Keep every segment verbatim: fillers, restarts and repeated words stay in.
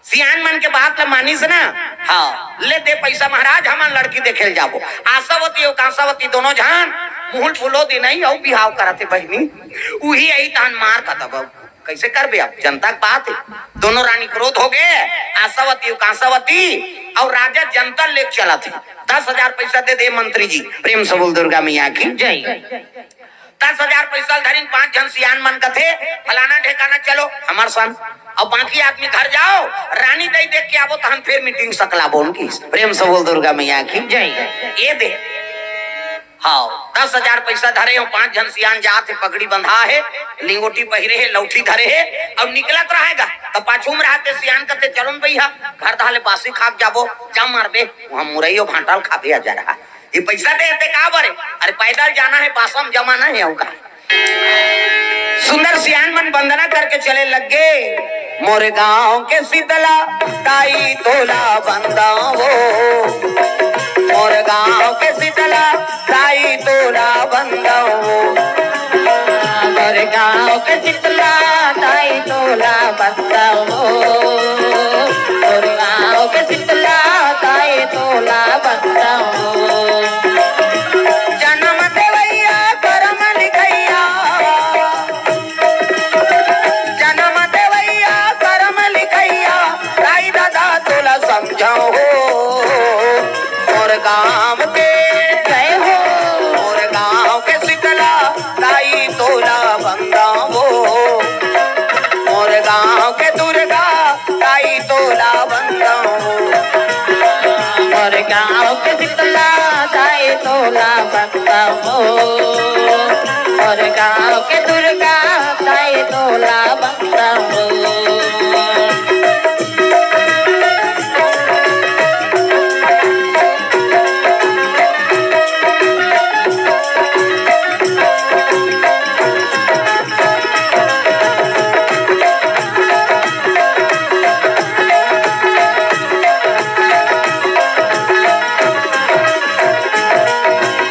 सियान मन के बात ल मानिस ना। हाँ, ले दे पैसा महाराज, हमन लड़की देखे ल जाबो। आशावती अउ कांसावती दोनों झन मुहुल फुलो दिन ही अउ बिहाव करत हे बहिनी। उही आई तहन मार खतम। अब कैसे करबे? अब जनता के बात हे। दोनों रानी क्रोध हो गए, आशावती अउ कांसावती, अउ राजा जनता लेके चलत हे। दस हजार पैसा दे दे मंत्री जी। प्रेम से बोल दुर्गा मैया की। जय। दस हजार पैसा ल धरिन, पांच झन सियान मन कथे, फलाना ढेकाना चलो हमर संग, अउ बाकी आदमी घर जाओ, रानी दई देख के आबो, तहन फिर मीटिंग सकलाबो उनकी। प्रेम से बोल दुर्गा मैया की। जय। ये दे। हाँ, दस हजार पैसा धरे हो, पांच झन सियान जात हे, पगड़ी बंधा हे, लिंगोटी पहिरे हे, लौठी धरे हे, अउ निकलत रहेगा, त पाछू में रहते सियान कथे, "चलो न भैया, घर दहाले बासी खा के जाबो, जा मारबे, वहाँ मुरई अउ भांटा ल खाबे आ जा रहा।" ये पैसा दे दे का बरे? अरे पैदल जाना है, बासम जमाना है, अउ का? सुंदर सियान मन वंदना करके चले लग गे। मोर गांव के शीतला ताई तोला वंदावो, मोर गांव के शीतला ताई तोला वंदावो, मोर गांव के शीतला ताई तोला वंदावो, मोर गांव के शीतला ताई तोला वंदावो। जनम देवैया करम लिखैया, जनम देवैया करम लिखैया, ताई दादा तोला समझाओ। मोर गांव के जय हो, मोर गांव के शीतला ताई तोला वंदावो, मोर गांव के दुर्गा ताई तोला वंदावो। मोर गांव के शीतला ताई तोला वंदावो। मोर गांव के दुर्गा ताई तोला वंदावो।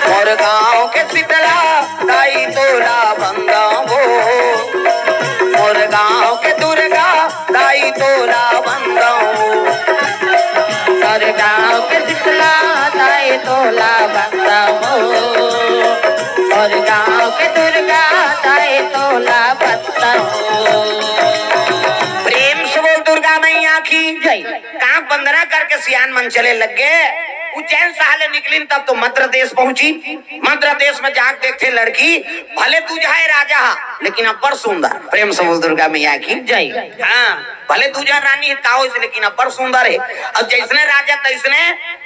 मोर गांव के शीतला ताई तोला वंदावो, मोर गांव के दुर्गा ताई तोला वंदावो। मोर गांव के शीतला ताई तोला वंदावो, मोर गांव के दुर्गा ताई तोला वंदावो। प्रेम से बोल दुर्गा मैया की जय। कांख वंदना करके सियान मन चले लग गे। उज्जैन शहर ले निकलिन तब तो मद्र देश पहुंची। मद्र देश में जाके देखथे लड़की, भले दूजहा हे राजा हा, लेकिन अब्बड़ सुंदर। प्रेम से बोल दुर्गा मैया की जय। हाँ, भले दूजहा रानी हे, का होइस, लेकिन अब्बड़ सुंदर हे। अउ जैसने राजा तैसने,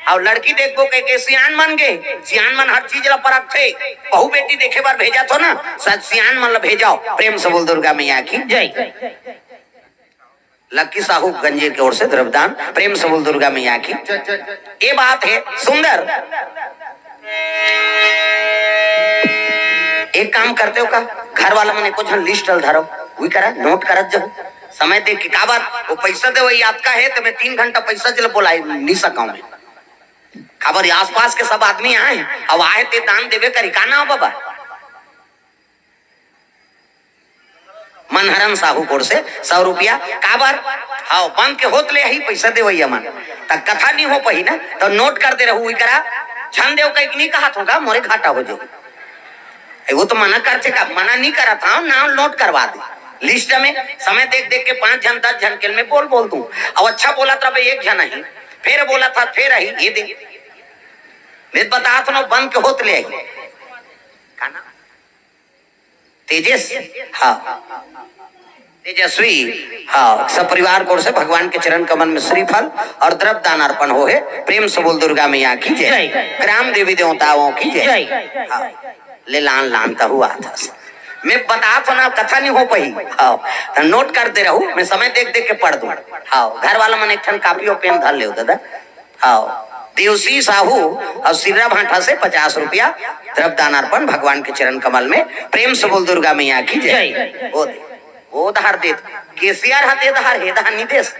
अउ लड़की देखबो कहिके सियान मन गे। सियान मन हर चीज ला परखथे। बहू बेटी देखे बर भेजत हो ना, सच सियान मन ला भेजो। प्रेम से बोल दुर्गा मैया की जय। लक्की साहू गंजीर के ओर से द्रव्यदान। प्रेम से बोल दुर्गा मैया की। ये बात है सुंदर। एक काम करते हो का, घर वाला मन एको झन लिस्ट ल धरो, वही करा नोट करत जाओ। समय देख के काबर वो पैसा दे, वही आपका है तो मैं तीन घंटा पैसा चले बोला नहीं सका हूं मैं। काबर ये आसपास के सब आदमी आए, अब आए ते दान देवे करी का ना बाबा। मनहरन साहू कोर से सौ रुपया। काबर? हाव, बंद के होत ले ही पैसा देवैया मन। त कथा नहीं हो पही ना, त नोट कर दे रहू, इकरा झन देव कहीं नहीं कहा होगा, मोरे घाटा हो जाए। ए, वो तो मना करथे का, मना नहीं करत हूँ, नाम नोट करवा दे लिस्ट में। समय देख देख के पांच झन, दस झन के मैं बोल बोल दूं, अब अच्छा बोला था एक झन ही, फिर बोला था, फिर आई ये दे। मैं बता था ना, बंद के होत ले आई। का नाम? तेजस। हाँ, तेजस्वी। हाँ, सब परिवार को ओर से भगवान के चरण कमल में श्रीफल और द्रव्य दान अर्पण हो है। प्रेम से बोल दुर्गा मैया की जय। जय। ग्राम देवी देवताओं की जय। जय। हाँ, ले लान लान तहु आथस। मैं बता तो ना, कथा नहीं हो पही। हाँ, त नोट कर दे रहू, मैं समय देख देख के पढ़ दूं। हाँ, घर वाला मन एक ठन कापी और पेन धर ले दादा। हाँ, देवसी साहू और सिर्रा भांठा से पचास रुपया द्रव्य दान अर्पण भगवान के चरण कमल में। प्रेम से बोल दुर्गा मैया की जय। जय। वो दे, वो धार देत, केसीआर हा दे धार, हे धार नहीं देस।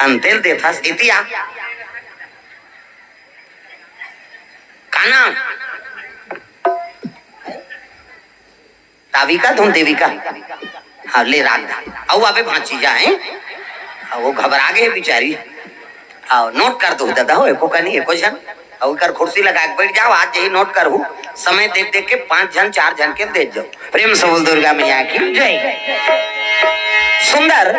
अंतेल देत हस, इतिया। का नाम? दाविका धुन देविका। हाँ, ले राग दा। अउ आबे भांची जाए। अउ वो घबरा गे बिचारी। अउ नोट कर दो दादा हो, एको कनी, एको झन। अउ एकर कुर्सी लगा के बैठ जाओ, आज यही नोट करहू। समय देख देख के पांच झन, चार झन के दे जाओ। प्रेम से बोल दुर्गा मैया की जय। सुंदर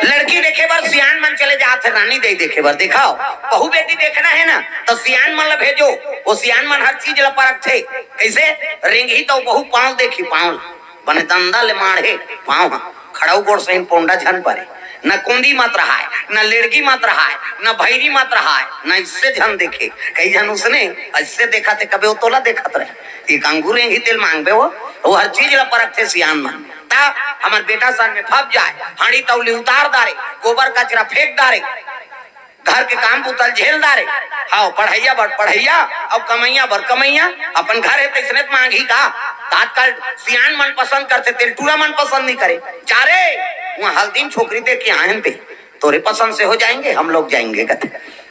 लड़की देखे बर सियान मन चले जात हे, रानी दे देखे बर। दिखाओ, बहू बेटी देखना हे ना, तो सियान मन ला भेजो। वो सियान मन हर चीज ला परखथे। कैसे? रेंगही तो बहू पांव देखी, पांव ला। बने दंदा ले माढ़े पांव ह, खड़ाऊ गोड़ सहिन पोंडा झन परे। न कुंदी मत रहाय, न लेड़गी मत रहाय, न भैरी मत रहाय, न इससे झन देखे। कई झन उसने ऐसे देखत हे, कबे वो तोला देखत रहे। एक अंगूर एंगी तेल मांगबे वो, वो हर चीज ला परखथे सियान मन। ता हमर बेटा सन में फप जाय, हांडी तौली उतार डारे, गोबर कचरा फेंक डारे, घर के काम बुता ल झेल डारे। हाव, पढ़इया बर पढ़इया, अउ कमइया बर कमइया। अपन घर हे तइसने त मांगही का? त आजकल सियान मन पसंद करथे, तेल टूरा मन पसंद नहीं करे। जा रे, वहाँ हल्दी में छोकरी देख के आए हन ते, तोरे पसंद से हो जाएंगे, हम लोग जाएंगे कथे।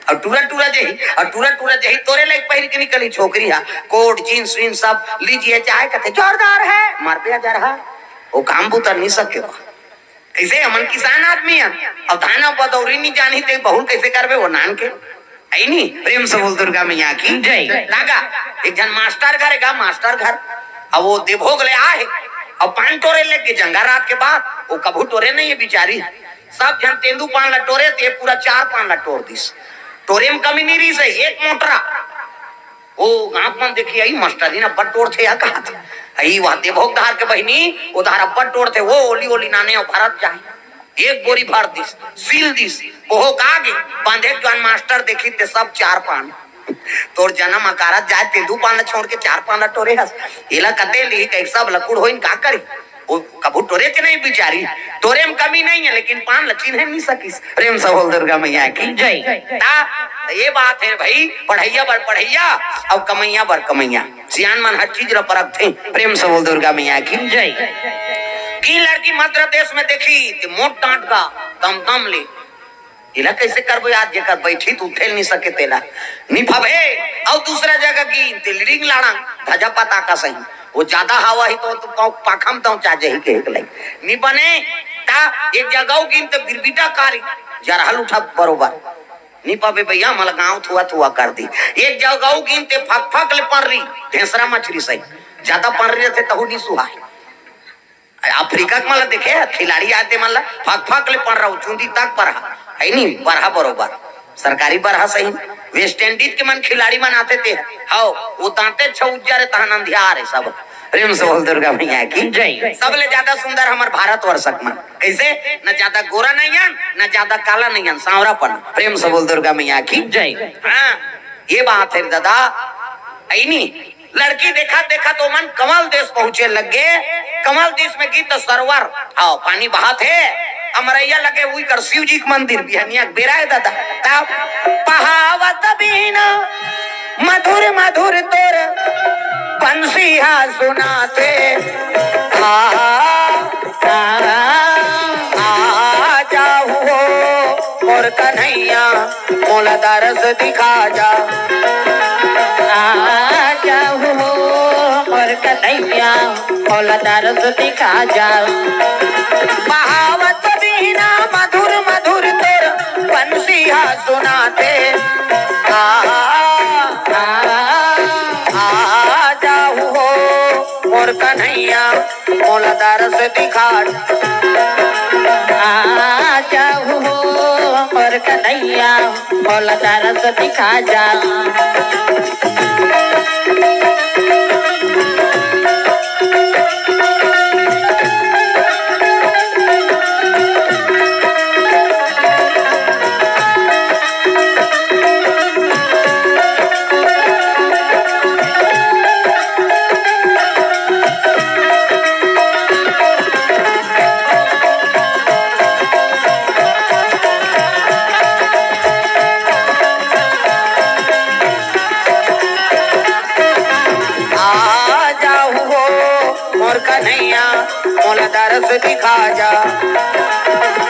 अउ टूरा टूरा जही, अउ टूरा टूरा जही, तोरे लाइक पहिर के निकली छोकरी हा, कोट, जींस, वींस सब लीजिए, चाहे कथे जोरदार है, मार पे आ जा रहा। वो काम बुता नहीं सके बा। कइसे? हमन किसान आदमी हन, अउ धान अउ बदौरी नी जानही, ते बहुल कइसे करबे वो नान के? अई नी? प्रेम से बोल दुर्गा मैया की जय। लागा, एक झन मास्टर घर गा, मास्टर घर, अउ वो देभोग ले आए, अउ पान टोरे लग गे जंगा रात के बाद, वो कभू टोरे नहीं है बिचारी। सब झन तेंदू पान ला टोरे, ते पूरा चार पान ला टोर दिस। टोरे में कमी नहीं रही से, एक मोटरा। ओ गांव मन देखी, आई मास्टरिन अब्बड़ टोरथे या कहत। आई वह देभोग धार के बहिनी, ओ धार अब्बड़ टोरथे, वो ओली ओली नाने अउ भरत जाए। एक बोरी भर दिस, सील दिस, ओहो का गे, बांधे जवान मास्टर देखी ते सब चार पान। तोर जनम अकारत जाए, तेंदू पान ला छोड़ के चार पान ला टोरे हस। एला कते लिही, कहीं सब लकुड़ होइन का करी? वो कभू टोरे के नहीं बिचारी, टोरे में कमी नहीं है, लेकिन पान ल चिन्हे नहीं सकिस। प्रेम से बोल दुर्गा मैया की जय। ता, त ये बात है भाई, पढ़इया बर पढ़इया, अउ कमइया बर कमइया, सियान मन हर चीज ल परखथे। प्रेम से बोल दुर्गा मैया की जय। की लड़की मध्य प्रदेश में देखी, ते मोट डांट का दम दम ले, एला कइसे करबो यार, जेकर बैठी त उठे ल नी सके तेला। नी फबे, अउ दूसरा जगह गिन ते लिडिंग लाड़ंग, धजा पताका सही। वो ज्यादा हवा ही तो, तो पाखम दौचा जही के एक लई। नी बने, ता एक जगह गिन ते बिरबिटा कारी, जरहल उठा बरोबर। नी पाबे भैया, हमला गाँव थुआ थुआ कर दी। एक जगह गिन ते फक फक ले पर्री, ढेंसरा मछरी सही। ज्यादा पर्री रथे तहू नी सुहाय। अफ्रीका के मन ला देखे, खिलाड़ी आते मन ला फक फक ले पर्रा, चुंदी तक पर्रा, है नी, पर्रा बरोबर। सरकारी पर्रा सही। वेस्ट इंडीज के मन खिलाड़ी मन आते ते, हव, वो दांते छौ उज्जर हे, तहन अंधियार हे सब। प्रेम से बोल दुर्गा मैया की जय। सबले ज्यादा सुंदर हमर भारतवर्ष के मन। कइसे? न ज्यादा गोरा नहीं हन, न ज्यादा काला नहीं हन, सांवरापन। प्रेम से बोल दुर्गा मैया की जय। हाँ, ये बात है दादा। ऐनी लड़की देखत देखत ओमन कमल देश पहुंचे लग गे। कमल देश में गीत सरोवर, हाँ, पानी बहत हे। अमरैया लगे उही कर शिव जी के मंदिर, बिहनिया के बेरा हे दादा। तब बहावत बीना मधुर मधुर तोर बंसी हा सुनाथे। आ, आ, आ जाहू हो मोर कन्हैया, मोला दरस दिखा जा। आ जाहू हो मोर कन्हैया, मोला दरस दिखा जा। बहावत बीना मधुर मधुर तोर बंसी हा सुनाथे। आ, आ, आ जाहू हो मोर कन्हैया, मोला दरस दिखा। आ जाहू हो मोर कन्हैया, मोला दरस दिखा जा। आ जाहू हो मोर कन्हैया, मोला दरस दिखा जा।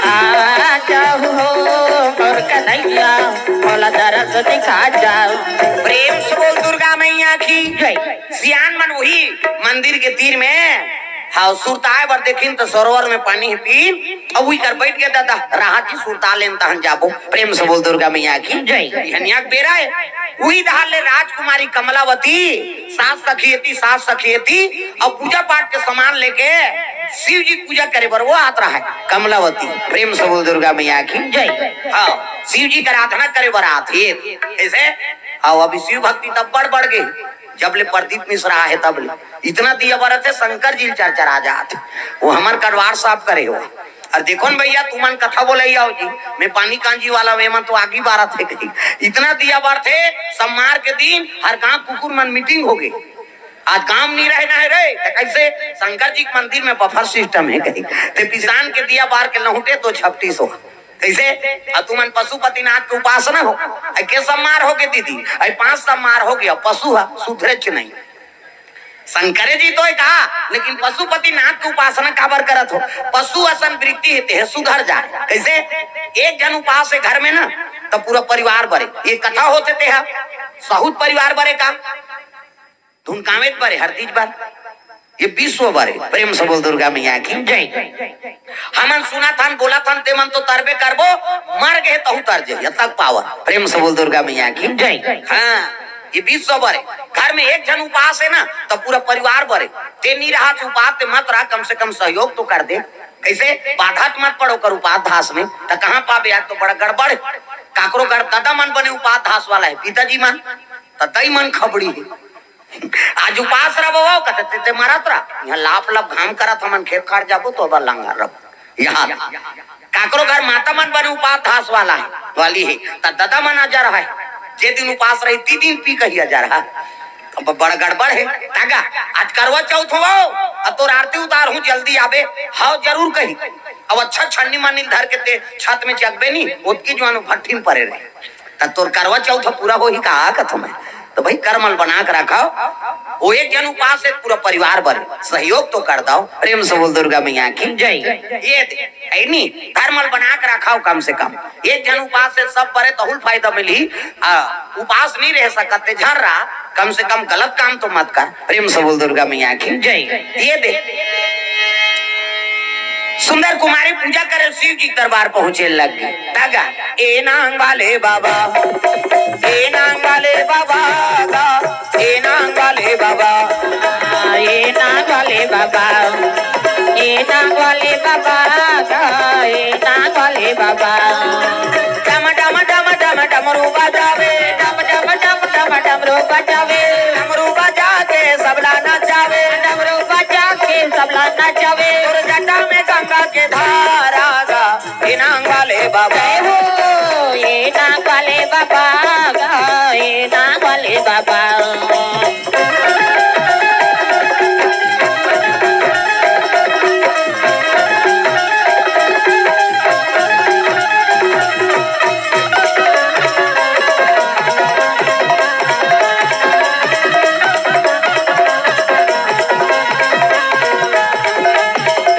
आ जाहू हो मोर कन्हैया, मोला दरस दिखा जा। प्रेम से बोल दुर्गा मैया की जय। सियान मन उही मंदिर के तीर में हाँ, सुरताए बर देखिन त सरोवर में पानी हे पीन, अउ उही कर बइठ गे ददा, "राहत जी सुरता लेन तहन जाबो।" प्रेम से बोल दुर्गा मैया की जय। बिहनिया के बेरा हे, उही डहार ले राजकुमारी कमलावती, सास सखी एती, सास सखी एती, अउ पूजा पाठ के सामान लेके शिव जी के पूजा करे बर वो आत रहय, कमलावती। प्रेम से बोल दुर्गा मैया की जय। हाँ, शिव जी के आराधना करे बर आत हे। कइसे? हाँ, अभी शिव भक्ति तब बढ़ बढ़ गे, जब ले प्रदीप मिश्रा हे तब ले। इतना दिया बरत हे, शंकर जी ल चरचरा जात हे। वो हमर कटवार साफ करे हो। अउ देखो न भइया, तुमन कथा बोलइया हो जी, मैं पानी कांजी वाला, मैं मन तो आगी बारत हे कही। इतना दिया बरत हे, सम्मार के दिन हर गांव कुकुर मन मीटिंग हो गे। आज काम नहीं रहना हे रे, त कइसे? शंकर जी के मंदिर में बफर सिस्टम हे कही। ते पिसान के दिया बार के लहुटे तो झपटी सो। कइसे? अउ तुमन पशुपतिनाथ के उपासना हो, अइ के सम्मार हो गे दीदी? अइ पांच सम्मार हो गे, पशु ह सुधरेच नहीं। शंकरे जी तो हे कहा, लेकिन पशुपतिनाथ के उपासना काबर करत हो? पशु असन वृत्ति हे, तेह सुधर जाय। कइसे? एक झन उपास हे घर में ना, त पूरा परिवार बरे। ये कथा होथे तेह, सहुत परिवार बरे का? धुनकावेच बरे, हरदीच बर, ये विश्व बरे। प्रेम से बोल दुर्गा मैया की जय। हमन सुनत हन, बोलत हन, ते मन तो तरबे करबो, मर गे तहू तर जे, ये तक पावर। प्रेम से बोल दुर्गा मैया की जय। हाँ, ये विश्व बरे। घर में एक झन उपास हे ना, त पूरा परिवार बरे। ते नी रहा उपास, ते मत रहा, कम से कम सहयोग तो कर दे। कइसे? बाधा त मत पड़ो कर उपास धास में, त कहाँ पाबे? आज तो बड़ा गड़बड़ हे। काकरो घर ददा मन बने उपास धास वाला हे, पिताजी मन, त दई मन खबड़ी हे। आज उपास रह बबा, कथे, "ते, ते मरत रह, यहाँ लाप लाप घाम करत, हमन खेत खार जाबो तो अब लंगर रह।" यहाँ काकरो घर माता मन बने उपास धास वाला हे, वाली हे, त ददा मन अजर हे, जे दिन उपास रही, ती दिन पी कही अजर हे। अब बड़ गड़बड़ हे। तागा, आज करवा चौथ हो, अब तोर आरती उतार हूँ, जल्दी आबे। हाव, जरूर कही। अब अच्छा छन्नी मन्नी धर के ते छत में चकबे नी, ओतकी जुआन भट्ठी में परे रहे। त तोर करवा चौथ पूरा होही का, कथों मैं। त भाई, करमल बना के रखव। वो एक झन उपास हे, पूरा परिवार बर सहयोग तो कर दव। प्रेम से बोल दुर्गा मैया की जय। ये दे, हे नी, करमल बना के रखव कम से कम। एक झन उपास हे, सब बरे, तहू ल फायदा मिलही। आ, उपास नहीं रह सकत ते, झन रहा, कम से कम गलत काम तो मत कर। प्रेम से बोल दुर्गा मैया की जय। ये दे, सुंदर कुमारी पूजा करे, शिव जी के दरबार पहुंचे लग गे। तागा, ए नांग वाले बाबा, ए नांग वाले बाबा गा, ए नांग वाले बाबा, ए नांग वाले बाबा, ए नांग वाले बाबा गा, ए नांग वाले बाबा। डम डम डम डम डमरू बजावे, डम डम डम डम डमरू बजावे, डमरू बजा के सबला नचावे, डमरू बजा के सबला नचावे। तोर जटा में गंगा के धारा गा, ए नांग वाले बाबा। जय हो, ए नांग वाले बाबा गा, ए नांग वाले बाबा।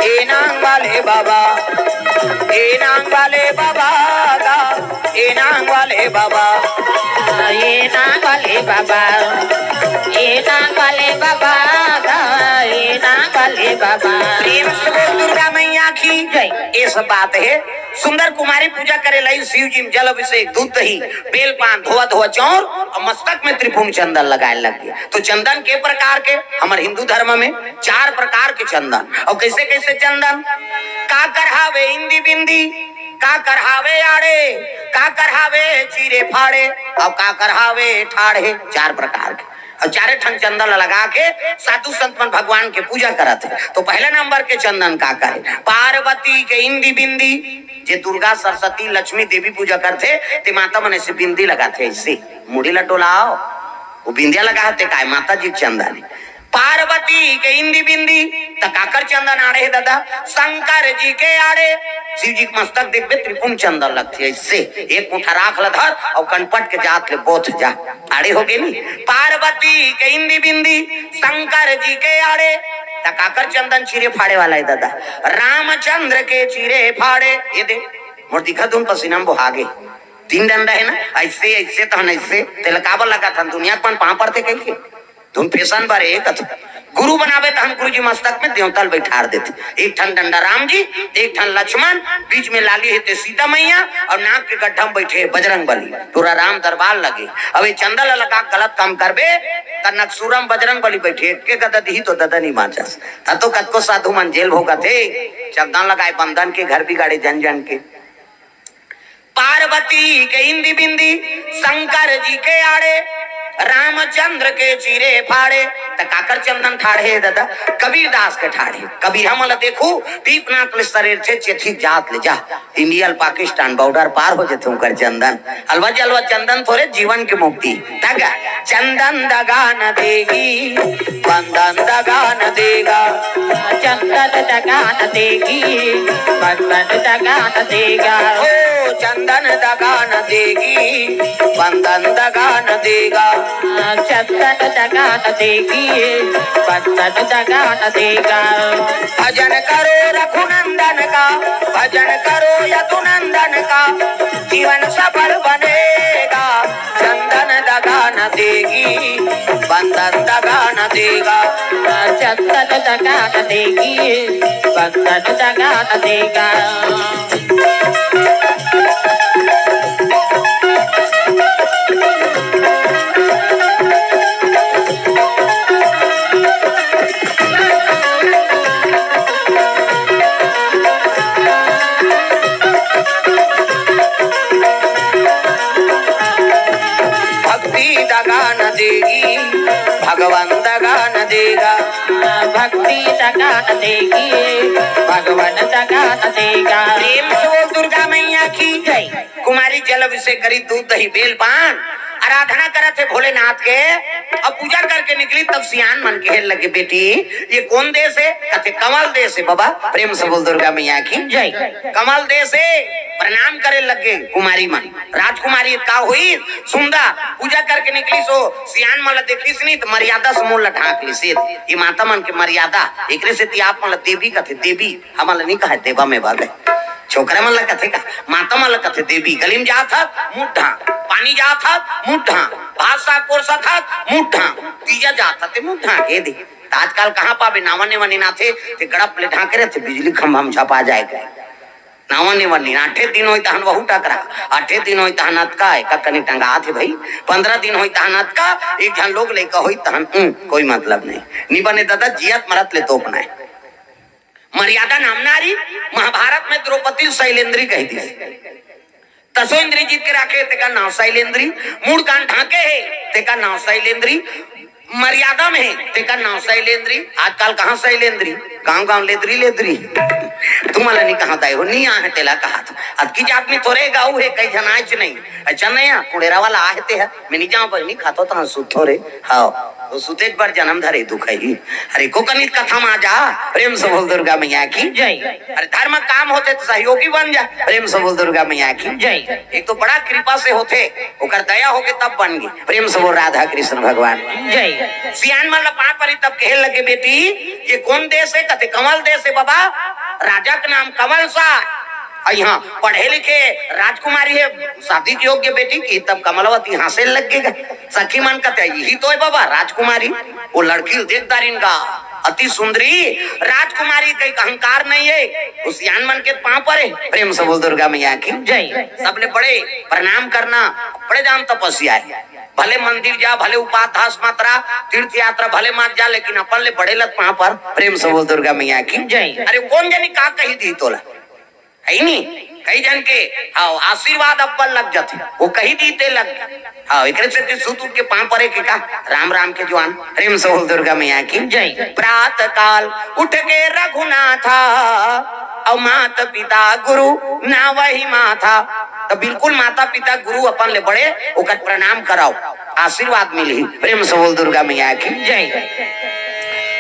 ए नांग वाले बाबा, ए नांग वाले बाबा गा, ए नांग वाले बाबा। ए नांग वाले बाबा, ए नांग वाले बाबा गा, ए नांग वाले बाबा। प्रेम से बोल दुर्गा मैया की जय। ये सब बात हे। सुंदर कुमारी पूजा करे लाई शिव जी में जल अभिषेक, दूध दही, बेल पान, धोआ धोआ चाउर अउ मस्तक में त्रिपुंड चंदन लगाए लग गे। तो चंदन के प्रकार के, हमर हिंदू धर्म में चार प्रकार के चंदन। अउ कइसे कइसे चंदन? काकर हावे इंदी बिंदी, काकर हावे आड़े, काकर हावे चीरे फाड़े, अउ काकर हावे ठाढ़े। चार प्रकार के। अउ चारे ठन चंदन ल लगा के साधु संत मन भगवान के पूजा करत हे। तो पहले नंबर के चंदन काकर हे? पार्वती के इंदी बिंदी, जे दुर्गा सरस्वती लक्ष्मी देवी पूजा करथे, ते माता मन ऐसे बिंदी लगाथे, ऐसे मुड़ी ला डोलाव, वो बिंदिया लगा हे, ते काय माता जी के चंदन हे। पार्वती के इंदी बिंदी, त काकर चंदन आड़े हे ददा? शंकर जी के आड़े। शिव जी के मस्तक देखबे, त्रिपुंड चंदन लगथे, ऐसे एक मुठा राख ल धर अउ कनपट के जात ले बोथ जा। आड़े हो गे नी। पार्वती के इंदी बिंदी, शंकर जी के आड़े, त काकर चंदन चीरे फाड़े वाला हे ददा? रामचंद्र के चीरे फाड़े। ये दे, मोर दिखा धुन पसीना में बोहा गे। तीन डंडा हे ना, ऐसे, ऐसे तहन ऐसे, तेला काबर लगाथन? दुनिया के मन पाँव पड़थे कहिके। धुन फैशन बारे कथे। गुरु बनावे तहन गुरु जी मस्तक में देवता ल बैठार देथे। एक ठन डंडा राम जी, एक ठन लक्ष्मण, बीच में लाली हे ते सीता मैया, अउ नाक के गड्ढा में बैठे हे बजरंग बली। पूरा राम दरबार लगे। अब ये चंदन ल लगा गलत काम करबे, त नकसूरा में बजरंग बली बैठे, के गदा दिही तो ददा नहीं बाँचस। त तो कतको साधु मन जेल भोगत हे, चंदन लगाए बंदन के, घर बिगाड़े जन जन के। पार्वती के इंदी बिंदी, शंकर जी के आड़े, रामचंद्र के चीरे फाड़े। त काकर चंदन ठाढ़े ददा? कबीरदास के ठाढ़े। कबीर हमन ल देखू, पीपनाक ले सरेरथे, चेथी जात ले जा। इंडिया ल पाकिस्तान बॉर्डर पार हो जथे उंकर चंदन। अलवा जलवा चंदन थोरे जीवन के मुक्ति। तगा चंदन दगा न देगी, बंदन दगा न देगा। चंदन दगा न देगी, बंदन दगा न देगा। ओ चंदन दगा न देगी, बंदन दगा न देगा। चंदन दगा न देगी, बंदन दगा न देगा। भजन करो रघुनंदन का, भजन करो यदुनंदन का, जीवन सफल बनेगा। चंदन दगा न देगी, बंदन दगा न देगा। चंदन दगा न देगी, बंदन दगा न देगा। भक्ति दगा न देगी, भगवान दगा न देगा। भक्ति दगा न देगी, भगवान दगा न देगा। प्रेम से बोल दुर्गा मैया की जय। कुमारी जल अभिषेक करी, दूध दही बेल पान, आराधना करत हे भोलेनाथ के। अब पूजा करके निकली, तब सियान मन कहे लगे, "बेटी, ये कौन देश हे?" कथे, "कमल देश हे बाबा।" प्रेम से बोल दुर्गा मैया की जय। कमल देश हे। प्रणाम करे लगे कुमारी मन। राजकुमारी का हुई, सुंदर पूजा करके निकली, सो सियान मन ला देखिस नहीं, त मर्यादा से मुंह ला ढांक लिस। ये माता मन के मर्यादा, एकरे सेती आप मन ला देवी कथे, देवी। हमन ल नहीं कहे देवा में बाबे। छोकरा मन ल कथे का, माता मन ल कथे देवी। गली में जात हत, मुंह ढांक। पानी जात हत, मुंह ढांक। भात साग परोसत हत, मुंह ढांक। तीजा जात हत, ते मुंह ढांक, ए दे। त आजकल कहाँ पाबे, नावा नेवा निनाथे, ते गड़प ले ढांके रहिथे, बिजली खंभा में झपा जाए के। नावा नेवा निन, आठे दिन होई तहन वहू टकरा, आठे दिन होई तहन अतका, एका कनी टंगात हे भाई, पंद्रह दिन होई तहन अतका, एक झन लोग लइका होई तहन, उं, कोई मतलब नहीं। नी बने दादा, जियत मरत ले तोपना हे। मर्यादा नाम नारी। महाभारत में द्रौपदी ल शैलेंद्री कहि दिस। तसो इंद्री जीत के राखे, तेकर नाव शैलेंद्री। मूड़ कान ढांके हे, तेकर नाव शैलेंद्री। मर्यादा में हे, तेकर नाव शैलेंद्री। आजकल कहाँ शैलेंद्री, गांव गांव लेदरी लेदरी। तुमन ला नहीं कहा दाई हो, नहीं आहे तेला कहा था। अतकी जात में थोरे गाऊ हे, कई झन आयच नहीं। अच्छा नहीं आ, कुड़ेरा वाला आहे ते ह। मैं नहीं जाऊं, पर नहीं खातो तो सुतो रे। हाँ, तो सुते एक बार जन्म धरे दुख है ही। अरे को कनित कथा मा जा, प्रेम से बोल दुर्गा मैया की जय। अरे धर्म काम होथे तो सहयोगी बन जा, प्रेम से बोल दुर्गा मैया की जय। ये तो बड़ा कृपा से होथे, ओकर दया होके तब बन गे। प्रेम से बोल राधा कृष्ण भगवान की जय। सियान मन ल पाँव परी तब कहे लगे, "बेटी, ये कौन देश हे?" कथे, "कमल देश हे बाबा, राजा के नाम कमल सा।" अउ यहाँ पढ़े लिखे राजकुमारी हे, शादी के योग्य बेटी की, तब कमलवती हाँसे लग गे। सखी मन कथे, "यही तो हे बाबा राजकुमारी।" वो लड़की ल देख दारिन गा, अति सुंदरी राजकुमारी, कहीं अहंकार नहीं हे। वो सियान मन के पाँव परे, प्रेम से बोल दुर्गा मैया की जय। सबले बड़े प्रणाम करना, बड़े जान तपस्या हे। भले मंदिर जा, भले उपास मात्रा, तीर्थ यात्रा भले मत जा, लेकिन अपन ले बड़े ल पाँव पर, प्रेम से बोल दुर्गा मैया की जय। अरे कौन जनी का कही दी तोला, हे नी? कई जन के, हाँ, आशीर्वाद अब्बल लग जाथे, वो कही दी ते लग। हाँ, एकरे सेती सुत उठ के पाँव परे के का, राम राम के जुआन, प्रेम से बोल दुर्गा मैया की जय। प्रात काल उठ के रघुनाथा, अउ मात पिता गुरु नावहि माथा। त बिल्कुल माता पिता गुरु अपन ले बड़े, ओकर प्रणाम कराओ, आशीर्वाद मिलही। प्रेम से बोल दुर्गा मैया की जय।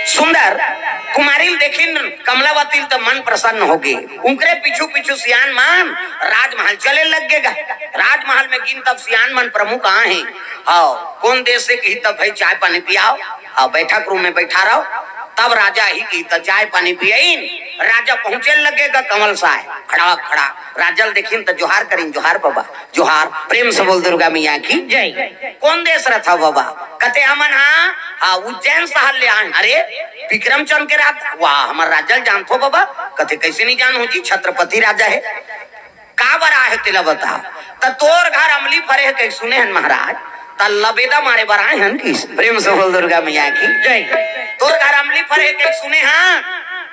सुंदर कुमारी ल देखिन कमलावती ल त मन प्रसन्न हो गे। उनकरे पीछू पीछू सियान मन राजमहल चले लग गे गा। राजमहल में गिन तब सियान मन प्रमुख आहे। हाँ, कौन देश हे कही तब भाई चाय पानी पियाओ, हाँ, बैठक रूम में बैठा रहो। तब राजा ही कही त चाय पानी पियाइन। राजा पहुंचे लगे गा कमल साय, खड़ा खड़ा। राजा ल देखिन त जोहार करिन, "जोहार बाबा, जोहार।" प्रेम से बोल दुर्गा मैया की जय। "कोन देश रथव बाबा?" कथे, "हमन हा, हा उज्जैन शहर ले आए हन।" "अरे, विक्रमचंद के राज, वाह, हमर राजा ल जानथो बाबा?" कथे, "कैसे नहीं जानहूं जी, छत्रपति राजा हे।" "का बर आए हे तेला बता।" "त तोर घर अमली फरे हे कहि सुने हन महाराज, त लबेदा मारे बर आए हन।" किस प्रेम से बोल दुर्गा मैया की जय। "तोर घर अमली फरे हे कहि सुने हन,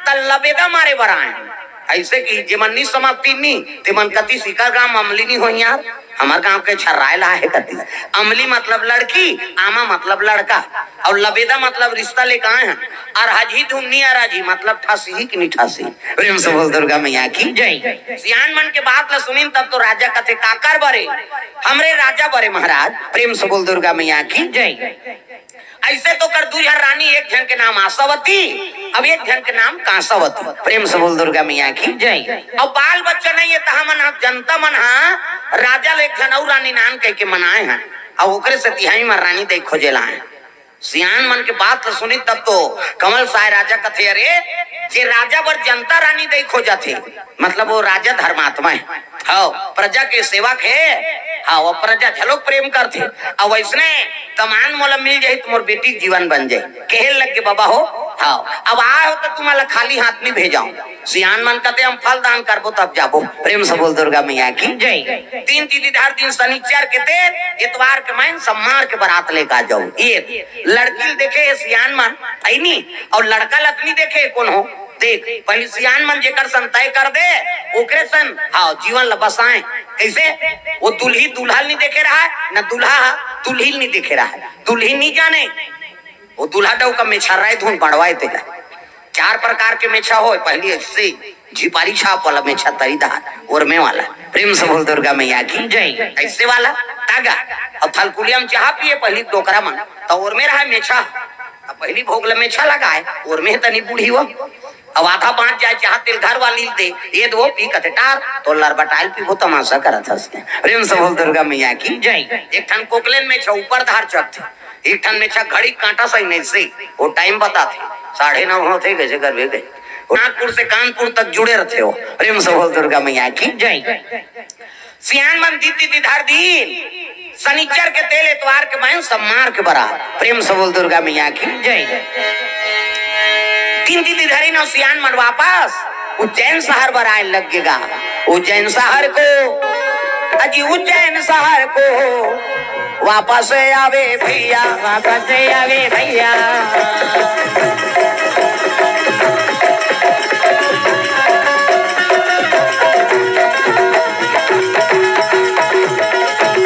त लबेदा मारे बर आए हन।" ऐसे कि जेमन नी समझती नी, तेमन कति सिकर गांव अमली नी होई यार, हमर गांव के छर्राए ला हे कति। अमली मतलब लड़की, आमा मतलब लड़का, अउ लबेदा मतलब रिश्ता लेके आए हन। अरहजही धुन नी अरहजही मतलब ठासही कि नी ठासही। प्रेम से बोल दुर्गा मैया की जय। सियान मन के बात ला सुनिन तब तो राजा कथे, "काकर बरे?" "हमरे राजा बरे महाराज।" प्रेम से बोल दुर्गा मैया की जय। ऐसे तो कर दू झन रानी, एक झन के नाम आशावती, अब एक झन के नाम कांसावती। प्रेम से बोल दुर्गा मैया की जय। अब बाल बच्चा नहीं है, त हमन ह, जनता मन हा राजा ले एक झन अउ रानी नान कह के मनाए हैं, अब ओकरे से तिहाई में रानी दे खोजे लाए। सियान मन के बात ल सुनी तब तो कमल साय राजा कथे, "अरे, जे राजा बर जनता रानी दे खोजत हे, मतलब वो राजा धर्मात्मा है।" हव, प्रजा के सेवक हे। हव, प्रजा घलोक प्रेम करथे। अउ वैसने कमान मोला मिल जाही त मोर बेटी के जीवन बन जाही। कहे लग गे बाबा हो। हव, अब आए हो त तुम्हारा खाली हाथ नहीं भेजाओ। सियान मन कथे, "हम फल दान करबो तब जाबो।" प्रेम से बोल दुर्गा मैया की जय। तीन तिथि धर दिन शनिचर के तेल, एतवार के माइन सम्मार के बारात लेके आ जाओ। ये लड़की ल देखे हे सियान मन, है नी? अउ लड़का ल त नी देखे हे कोनो। देख, पहिली सियान मन जेकर सन तय कर दे, ओकरे सन, हाँ, जीवन ल बसाए। कैसे? वो दुल्ही दूल्हा ल नी देखे रहा है, न दूल्हा दुल्ही ल नी देखे रहा है। दुल्ही नी जाने, वो दूल्हा डौका मेछा राय धुन बड़वाए तेला। चार प्रकार के मेछा होय, पहिली ऐसे झिपारी छाप वाला मेछा, तरीदार, ओरमे वाला। प्रेम से बोल दुर्गा मैया की जय। ऐसे वाला तागा, अउ थलकुलिया में चाह पिए पहिली डोकरा मन, त ओरमे रहा मेछा। अब पहिली भोग ल मेछा लगाए, ओरमे तनी बूढ़ी हो। अब आधा बांच जाए, चाह तेल घर वाली ल दे, ये दो पी कथे टार, तो लरबटाइल पीबो, तमाशा करत हंस के। प्रेम से बोल दुर्गा मैया की जय। एक ठन कोकलेन मेछा ऊपर धार चढ़थे, एक ठन मेछा घड़ी कांटा सही नहीं से, वो टाइम बताथे, साढ़े नौ होथे, कैसे करबे गए। नागपुर से कानपुर तक जुड़े रहते हो। प्रेम से बोल दुर्गा मैया की जय। सियान मन दीदी दीदार दीन, शनिचर के तेल, एतवार के मायन सम्मार के बरात। प्रेम से बोल दुर्गा मैया की जय। तीन दीदी धरी नौ सियान मन वापस उज्जैन शहर बर आए लग गेगा। उज्जैन शहर को, अजी उज्जैन शहर को वापस आवे भैया। वापस आवे भैया।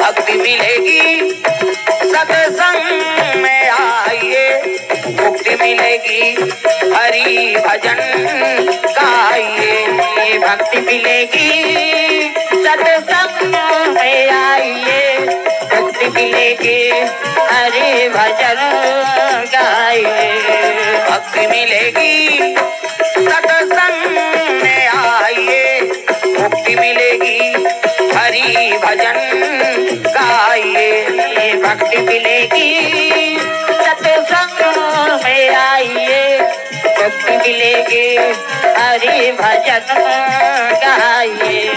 भक्ति मिलेगी सत्संग में आइए, मुक्ति मिलेगी हरि भजन गाइए। भक्ति मिलेगी सत्संग में आइए, मुक्ति मिलेगी हरि भजन गाइए। भक्ति मिलेगी सत्संग में आइए, मुक्ति मिलेगी हरि भजन गाइए। भक्ति मिलेगी सत्संग में आइए, मुक्ति मिलेगी हरि भजन गाइए।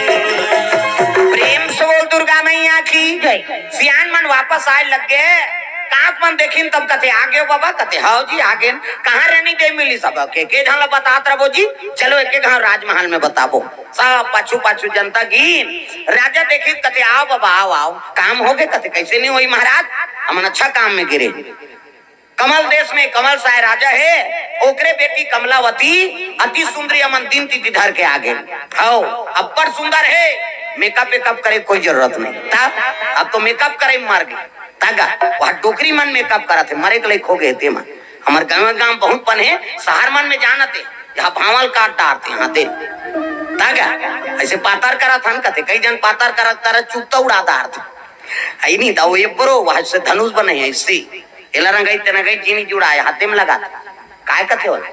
प्रेम से बोल दुर्गा मैया की जय। सियान मन वापस आए लग गे। कांत मन देखिन तब कथे, "आ गए बाबा?" कथे, "हव जी, आ गए।" "कहाँ रहनी दे मिली सब?" के, के झन ला बतात रहो जी, चलो एक एक घर राजमहल में बताबो। सब पाछू पाछू जनता गिन। राजा देखिन कथे, "आओ बाबा, आओ, आओ।" "काम हो गए?" कथे, "कैसे नहीं होई महाराज, हमन अच्छा काम में गिरे।" कमल देश में कमल साय राजा हे, ओकरे बेटी कमलावती अति सुंदरी अमन दिन तिथि धर के आ गे। हव, अब्बड़ सुंदर हे, मेकअप वेकअप करे कोई जरूरत नहीं। तब अब तो मेकअप करे मर गे। तागा, वह डोकरी मन मेकअप करत हे, मरे के लइक हो गे तेमन। हमर गाँव गाँव बहुत पन हे, शहर मन में जानत हे, यहाँ भावल काट डारत हे, यहाँ दे। तागा, ऐसे पातर करत हन कथे, कई जन पातर करत करत चुप तो उड़ा डारत हे। आई नहीं, तो ये बरो, वह से धनुष बने हे, ऐसे। एला रंगाई ते रंगाई चीनी जुड़ाए, हाथे में लगा। काय कथे ओला?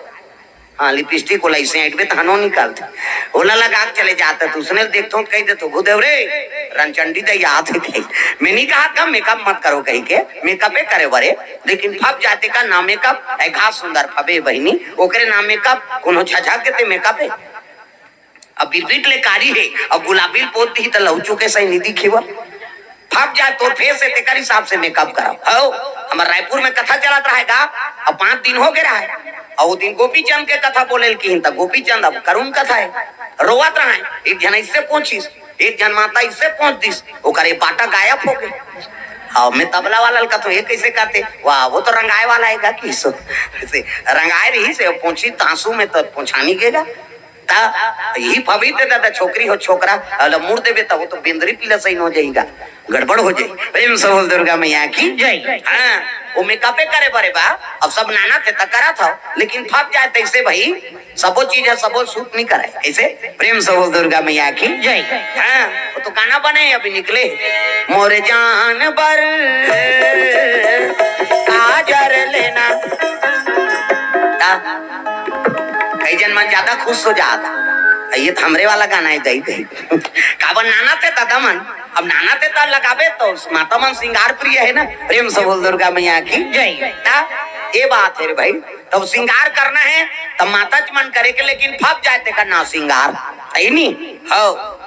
हाँ, लिपस्टिक ओला इसे ऐंठबे त हनो निकलथे। ओला लगा के चले जात हे, त उसने देखथों, कहि देथों, "भूदेव रे, रंचंडी दई आत हे," कहि। मैं नहीं कहा था मेकअप मत करो कहि के, मेकअपे करे बरे, लेकिन फब जाते का ना मेकअप, ऐ घास सुंदर फबे बहिनी, ओकरे ना मेकअप, कोनो झझक के ते मेकअप हे। अब बिरबिट ले कारी हे, अब गुलाबी ल पोत दिही त लहू चुके सही नहीं दिखे बा। फब जाए तोर फेस से, तेकर हिसाब से मेकअप करब। हो, हमर रायपुर में कथा चलत रहेगा, अब पांच दिन हो गए रहे, और वो दिन गोपीचंद के कथा बोले ल किहिन, त गोपीचंद अब करुण कथा है, रोवत रहे। एक झन इससे पूछिस, एक झन माता इससे पूछ दिस, ओकर ये बाटा गायब हो गए। और मैं तबला वाला ल कथों, ये कैसे करते? वाह, वो तो रंगाए वाला है गा कि सो, से रंगाए रही से पूछी तांसू में तो पूछानी गेगा। ता यही फबी ते दादा, छोकरी हो छोकरा, अला मुड़ देबे त वो तो बेंदरी पीला सही हो जाएगा, गड़बड़ हो जाए। प्रेम से बोल दुर्गा मैया की जय। हाँ, वो मेकअपे करे बरे बा। अब सब नाना थे त करा था, लेकिन फब जाए तैसे भाई, सबो चीज है, सबो सूट नहीं करे। ऐसे प्रेम से बोल दुर्गा मैया की जय। हाँ, वो तो गाना बने अभी निकले, मोरे जान बर काजर लेना। ता कई जन मन ज्यादा खुश हो जात, ये तो हमरे वाला गाना है, दई दई। काबर नाना थे दादा मन, अब नाना थे त लगाबे तो माता मन श्रृंगार प्रिय है ना। प्रेम से बोल दुर्गा मैया की जय। ता ये बात है रे भाई, तब श्रृंगार करना है, तब माता जी मन करे के, लेकिन फब जाए तेकर नाव श्रृंगार है नी। हो,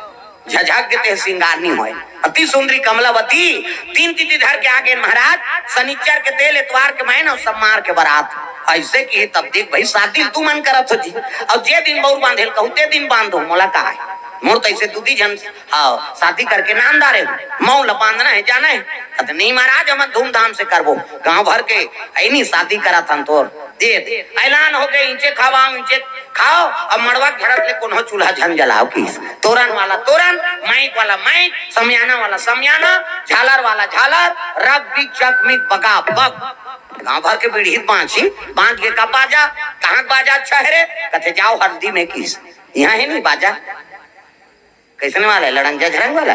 झझक के ते श्रृंगार नहीं होए। अति सुंदरी कमलावती, तीन तिथि धर के आगे महाराज, शनिचर के तेल, एतवार के मैन और सब मार के बारात। ऐसे की तब देख भाई, शादी तू मन करत हो जी। और जे दिन बौर बांधेल कहू, ते दिन बांधो, मोला का है? मोर तो ऐसे दू दी झन, हाँ, शादी करके नाम डारे हो, मऊ ला बांधना है, जाना है। कहते, "नहीं महाराज, हम धूमधाम से करबो, गांव भर के ऐनी शादी करत हन तोर।" दे दे। ऐलान हो गए, इंचे खावा, इंचे खाओ, अब मड़वा के भड़क ले कोनो चूल्हा झन जलाओ किस। तोरन वाला तोरन, माइक वाला माइक, समियाना वाला समियाना, झालर वाला झालर, रग बिग चक मिग बगा बग। गांव भर के बीड़ी बांची, बांच के का बाजा, कहाँ बाजा अच्छा है रे? कथे जाओ हल्दी में किस। यहाँ है नहीं बाजा। कैसने वाला है? लड़ंग झरंग वाला।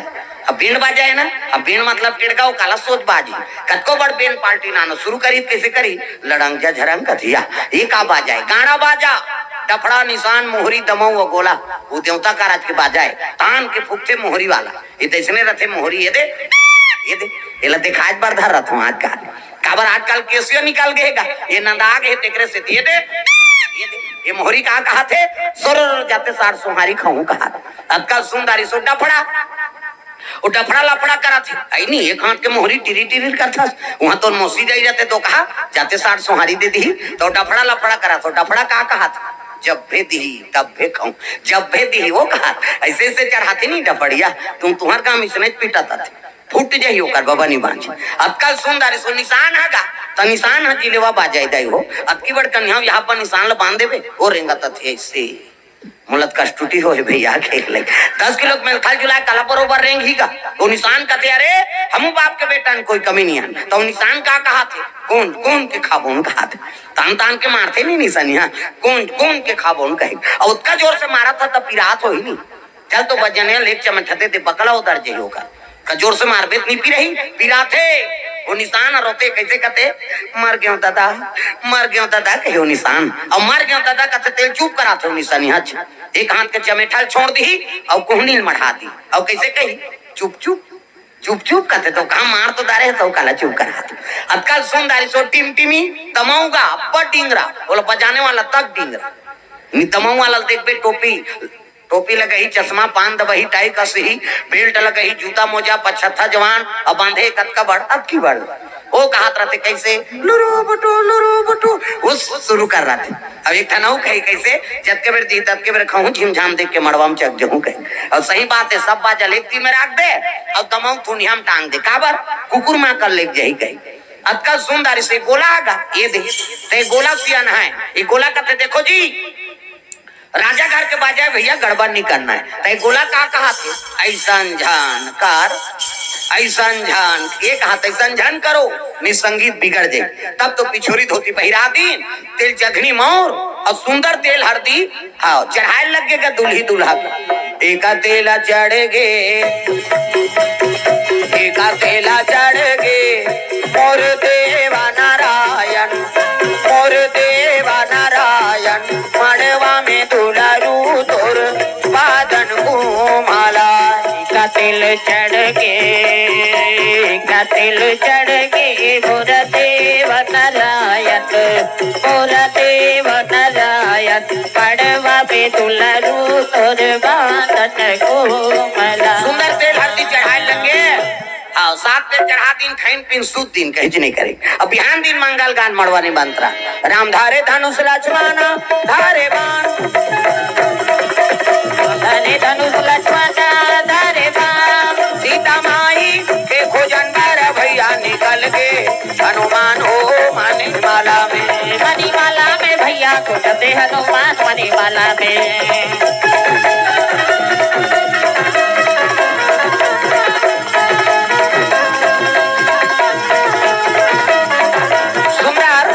अब बैंड बाजा है ना, अब बैंड मतलब टेड़गांव काला सोच बाजी। कतको बड़ बैंड पार्टी नानो शुरू करी, कैसे करी? लड़ंग झरंग कथिया। ये का बाजा है? गाड़ा बाजा, डफड़ा, निशान, मोहरी, दमऊ व गोला। वो देवता का राज के बाजा है। तान के फूकथे मोहरी वाला। ये तैसने रथे मोहरी, ये दे, ये दे, ये ला दिखाए बर धर रथ हूँ आजकल। काबर आजकल केसियो निकल गए गा, ये नंदा आ गए, तेकरे से ये दे, ये दे, ये मोहरी का कहा थे, सुर जाते सार सुहारी खाऊं कहा। अतका सुंदरी सो डफड़ा, वो डफड़ा लफड़ा करा थे। आई नहीं, एक हाथ के मोहरी टिरी टिरी करथस। वहां तो मौसी जाई रहते तो कहा, "जाते साठ सोहारी दे दी।" तो डफड़ा लफड़ा करा, तो डफड़ा का कहा था, "जब भे दी, तब भे खाऊं।" जब भे दी, वो कहा, ऐसे ऐसे चढ़ाते नहीं डफड़िया, तुम तुम्हार काम इसने पीटा था। फूट जाही ओकर बबा नी बांझ। अतका सुंदर सो निशान हगा, त निशान ह जिलेवा बाजाय दाई हो। अतकी बड़ कन्या यहाँ पर निशान ल बांध देबे, ओ रेंगत अथे ऐसे। मोला त कष्टुटी होए भैया, खेल ले। दस किलो के मेलखल जुलाए, कला बरोबर रेंग ही गा। ओ निशान कथे, "अरे, हमू बाप के बेटा न कोई कमी नहीं है।" त ओ निशान का कहा थे? "कोन, कोन के खाबोन?" कहा थे। तान, तान के मारथे नहीं निशानी, हाँ। "कोन, कोन के खाबोन?" कहे। अउ ओतका जोर से मारा था, त पिरात होही नहीं। चल तो बजने ले एक चमचा दे दे, बकला उतर जाई ओकर। का जोर से मारबे त नी पिरही, पिराथे। ओ निशान रोथे, कैसे कथे, "मर गयो दादा, मर गयो दादा," कहे ओ निशान। अउ "मर गयो दादा" कथे तेल चुप कराथे ओ निशानी। हच, एक हाथ के चमेठा ल छोड़ दी अउ कोहनी ल मढ़ा दी। अउ कैसे कही, "चुप चुप, चुप चुप" कथे, तो कहा मार तो डारे हे, तो काला चुप कराथे। अतका सुन डारी सो टिमटिमी, तमऊगा, अब्बड़ डिंगरा, ओला बजाने वाला तक डिंगरा। नी तमऊ वाला ल देखबे टोपी, टोपी लगही, चश्मा, पान दबही, टाई कसही, बेल्ट लगही, जूता मोजा, पछत्था जवान, अब बांधे कतका बड़, अतकी बड़। ओ कहत रहते कैसे, "लुरु बुटु, लुरु बुटु", वो शुरू कर रहते। अब एक ठन अउ कही कैसे, "जतके बेर दी, ततके बेर खाऊं, झिमझाम देख के मड़वा में चक जहूं" कही। और सही बात है, सब बाजा लेगती में राख दे, और तमऊ थुनिया में टांग दे। काबर? कुकुर मां कर लेग जाही कही। अतका सुंदर से गोला आगा, ये दे, ते गोला सियान है, ये गोला कहते, देखो जी, राजा घर के बाजा है भैया, गड़बड़ नहीं करना है। तै गोला का कहा थे? ऐसन झन कर, ऐसन झन, ये कहा थे, "ऐसन झन करो, नहीं संगीत बिगड़ जाए।" तब तो पिछोरी धोती पहिरा दी, तेल चघनी मौर और सुंदर तेल हरदी, हाँ, चढ़ाए लग गए दुल्ही दुल्हा का। एका तेला चढ़ गे, एका तेला चढ़ गे, मोर देवा नारायण, मोर देवा नारायण, मड़वा में दुलारू तोर बादन घूमाला। का तेल चढ़ गे, का तेल चढ़ गे, मोर देव नारायण, मोर देव नारायण, मड़वा में दुलारू तोर बा सुंदर तेल हरदी चढ़ाए लगे। हाँ, सात तेल चढ़ा दिन, खाइन पीन सुत दिन, कहीं नहीं करे। अब बिहान दिन मंगल गान मड़वा निमंत्रण। राम धारे धनुष लक्ष्मण धारे बाण। धरे धनुष लक्ष्मण धारे बाण। सीता माई के खोजन बर भैया निकल गे। हनुमान हो मणिमाला में। मणिमाला में भैया खोजते हनुमान मणिमाला में। सुंदर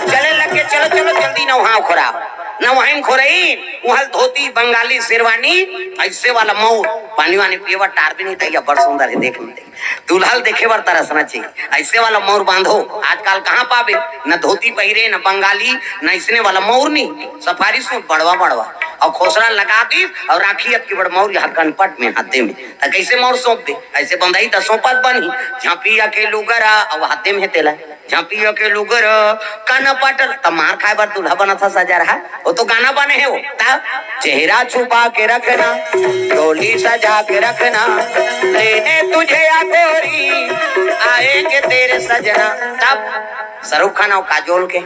चले लगे, चलो, चलो, जल्दी नहाव खोराव। नहाइन खोरइन, उहल धोती, बंगाली शेरवानी, अइसे वाला मउर, पानी वानी पिए बर टार भी नहीं तइया, बड़ सुंदर हे, देख नहीं। दूल्हा ल देखे बर तरसना चाहिए। अइसे वाला मउर बांधो, आजकल कहाँ पाबे? न धोती पहिरे, न बंगाली, न अइसने वाला मउर नी, सफारी सूट बड़वा बड़वा, अउ खोसरा लगा दिस, अउ राखी अतकी बड़ मउर यहाँ कनपट में हाथे में, त कइसे मउर सौंप दे? अइसे बंधई त सौंपत बनही, झांपिया के लुगरा, अउ हाथे में हे तेला, झांपिया के लुगरा, कनपट, त मार खाए बर दूल्हा बनत ह सजा रहा। वो तो गाना बने हे वो। तब चेहरा छुपा के रखना, डोली सजा के रखना, लेने तुझे या गोरी, आएंगे तेरे सजना। तब शाहरुख खान अउ काजोल के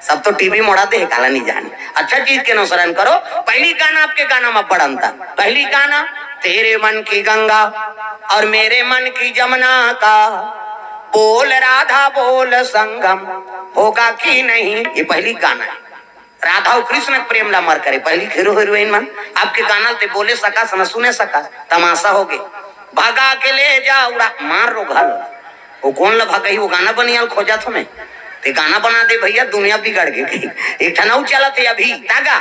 सब तो टीवी मोड़ा दे हे, काला नहीं जाने। अच्छा चीज के अनुसरण करो। पहली गाना आपके गाना में बड़ अंतर। पहली गाना तेरे मन की गंगा और मेरे मन की जमुना का, बोल राधा बोल संगम होगा कि नहीं, ये पहली गाना है। राधा अउ कृष्ण के प्रेम ला मर करे। पहिली हीरो हीरोइन मन आपके गाना ल ते बोले सकस न सुने सकस, तमाशा होगे। भगा के ले जा उड़ा मार रो घल। वो कोन ल भगई, वो गाना बनिया ल खोजत हों मैं। ते गाना बना दे भैया, दुनिया बिगड़ गे कहीं। एक ठन अउ चलत हे अभी, तागा।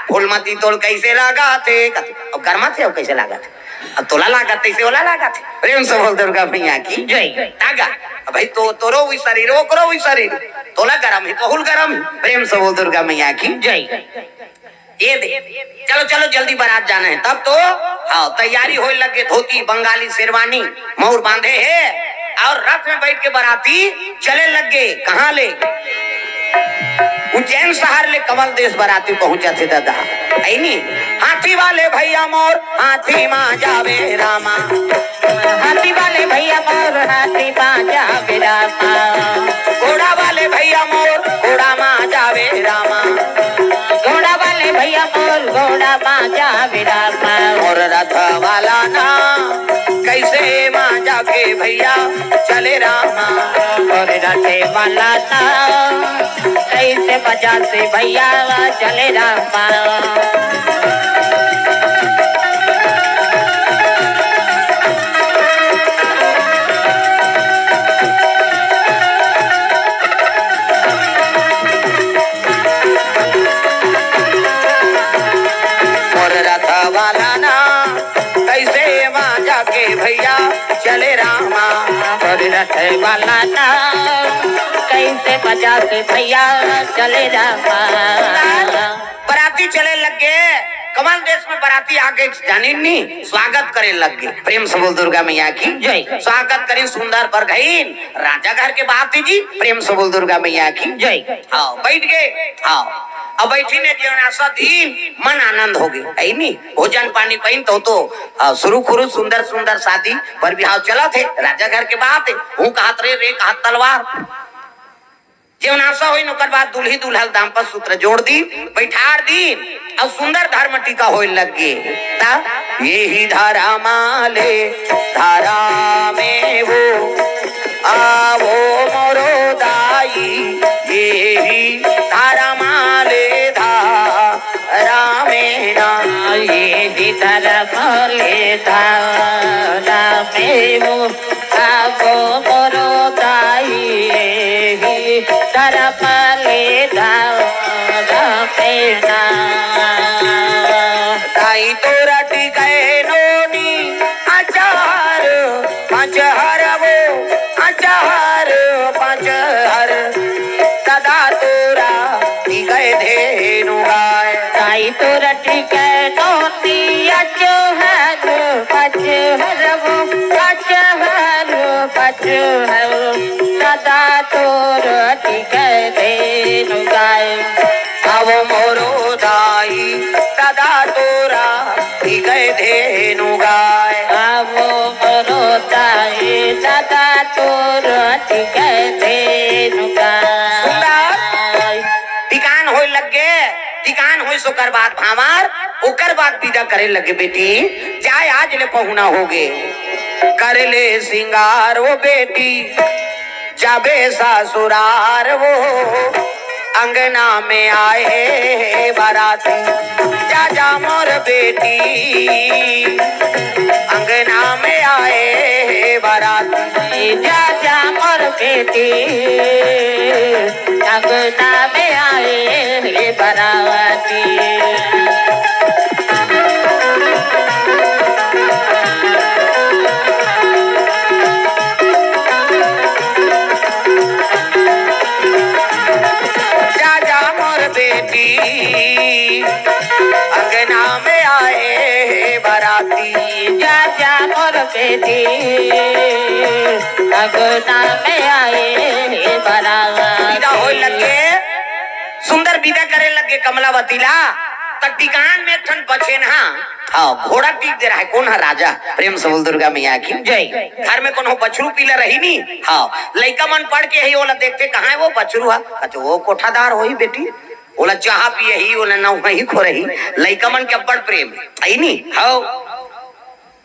फूलमती तोल कैसे लागा थे, अब गरमा थे, अब कैसे लागा थे। अब तोला लागत तइसे ओला लागत हे। प्रेम से बोल दुर्गा मैया की जय। तागा। अब भाई तो तोरो वही शरीर, ओकरो वही शरीर। तोला गरम हे, तोहुल गरम हे। प्रेम से बोल दुर्गा मैया की जय। ये दे, चलो, चलो, जल्दी बारात जाना हे। तब तो हाँ, तैयारी होए लगे, धोती, बंगाली, शेरवानी, मउर बांधे हे अउ रथ में बैठ के बाराती चले लग गे। कहाँ ले? उज्जैन शहर ले कमल देश बराती पहुंचत हे दादा। ऐनी हाथी वाले भैया मोर हाथी मा जावे रामा। हाथी वाले भैया मोर हाथी मा जावे रामा। घोड़ा वाले भैया मोर घोड़ा मा जावे रामा। घोड़ा वाले भैया मोर घोड़ा मा जावे रामा। मोर रथ वाला ना कैसे मा जाके भैया चले रामा। और रथे वाला ना कैसे बजा से भैया चले रामा। मोर रथ वाला ना कैसे मा जाके भैया चले रामा। मोर रथ वाला ना कैसे बजा के भैया चले रामा। बराती चले लग गे। कमल देश में बराती आगे जानिन नी, स्वागत करे लग गे। प्रेम से बोल दुर्गा मैया की जय। स्वागत करिन सुंदर बरगइन। राजा घर के बात हे जी, प्रेम से बोल दुर्गा मैया की जय। हाँ, बैठ गे। हाँ, अब बैठी ने जेवनासा दीन, मन आनंद होगे, हे नी? भोजन पानी पाइन तो, तो, हाँ, सुरुखुरु सुंदर सुंदर शादी बर बिहाव चलत हे, राजा घर के बात हे। हूँ कहत रे, रे कहत तलवार। जेवनासा होइन, ओकर बाद दुल्ही दुल्हा ल दाम्पत्य सूत्र जोड़ दीन, बैठार दीन, अउ सुंदर धर्म टीका होए लग गे। त एही धरम ले धरमे हो, आवो मोरो दाई, एही धरम ले धरमे ना। एही धरम ले धरमे हो, आवो मोरो दाई, एही धरम ले धरमे ना। दाई तोरा टिकै नोनी अचार पाँच हर वो, अचार पाँच हर, सदा तोरा टिकै धेनु गाय। दाई तोरा टिकै नोनी अचार पाँच हर वो, अचार पाँच हर, सदा तोरा टिकै धेनु गाय। आवो मोरो दाई, सदा तोरा टिकै धेनु गाय। सुंदर। टिकान होय लग गे, टिकान होय, ओकर बाद भांवर, ओकर बाद बिदा करे लगे, "बेटी, जाय, आज ले पहुना होगे, कर ले सिंगार वो बेटी, जाबे ससुरार वो, अंगना में आए हे बाराती, जा जा मोर बेटी, अंगना में आए हे बाराती, जा जा मोर बेटी, अंगना में आए हे बाराती।" जा जा मोर बेटी, अंगना में आए हे बाराती। जा जा मोर बेटी, अंगना में आए हे बाराती। बिदा होय लगे, सुंदर बिदा करे लगे कमलावती ला, त टिकान में एक ठन बछेनहा, हाँ, घोड़ा टीक दे रहा है। कोन ह? राजा। प्रेम से बोल दुर्गा मैया की जय। घर में कोनो बछरू पिला रही नी, हाँ, लइका मन पढ़ के ही ओला देखथे, "कहाँ हे वो बछरू ह?" कहथे, "वो कोठादार होही बेटी, ओला चाहा पियही, ओला नहवाही खोरही।" लइका मन के अब्बड़ प्रेम हे, हे नी? हव।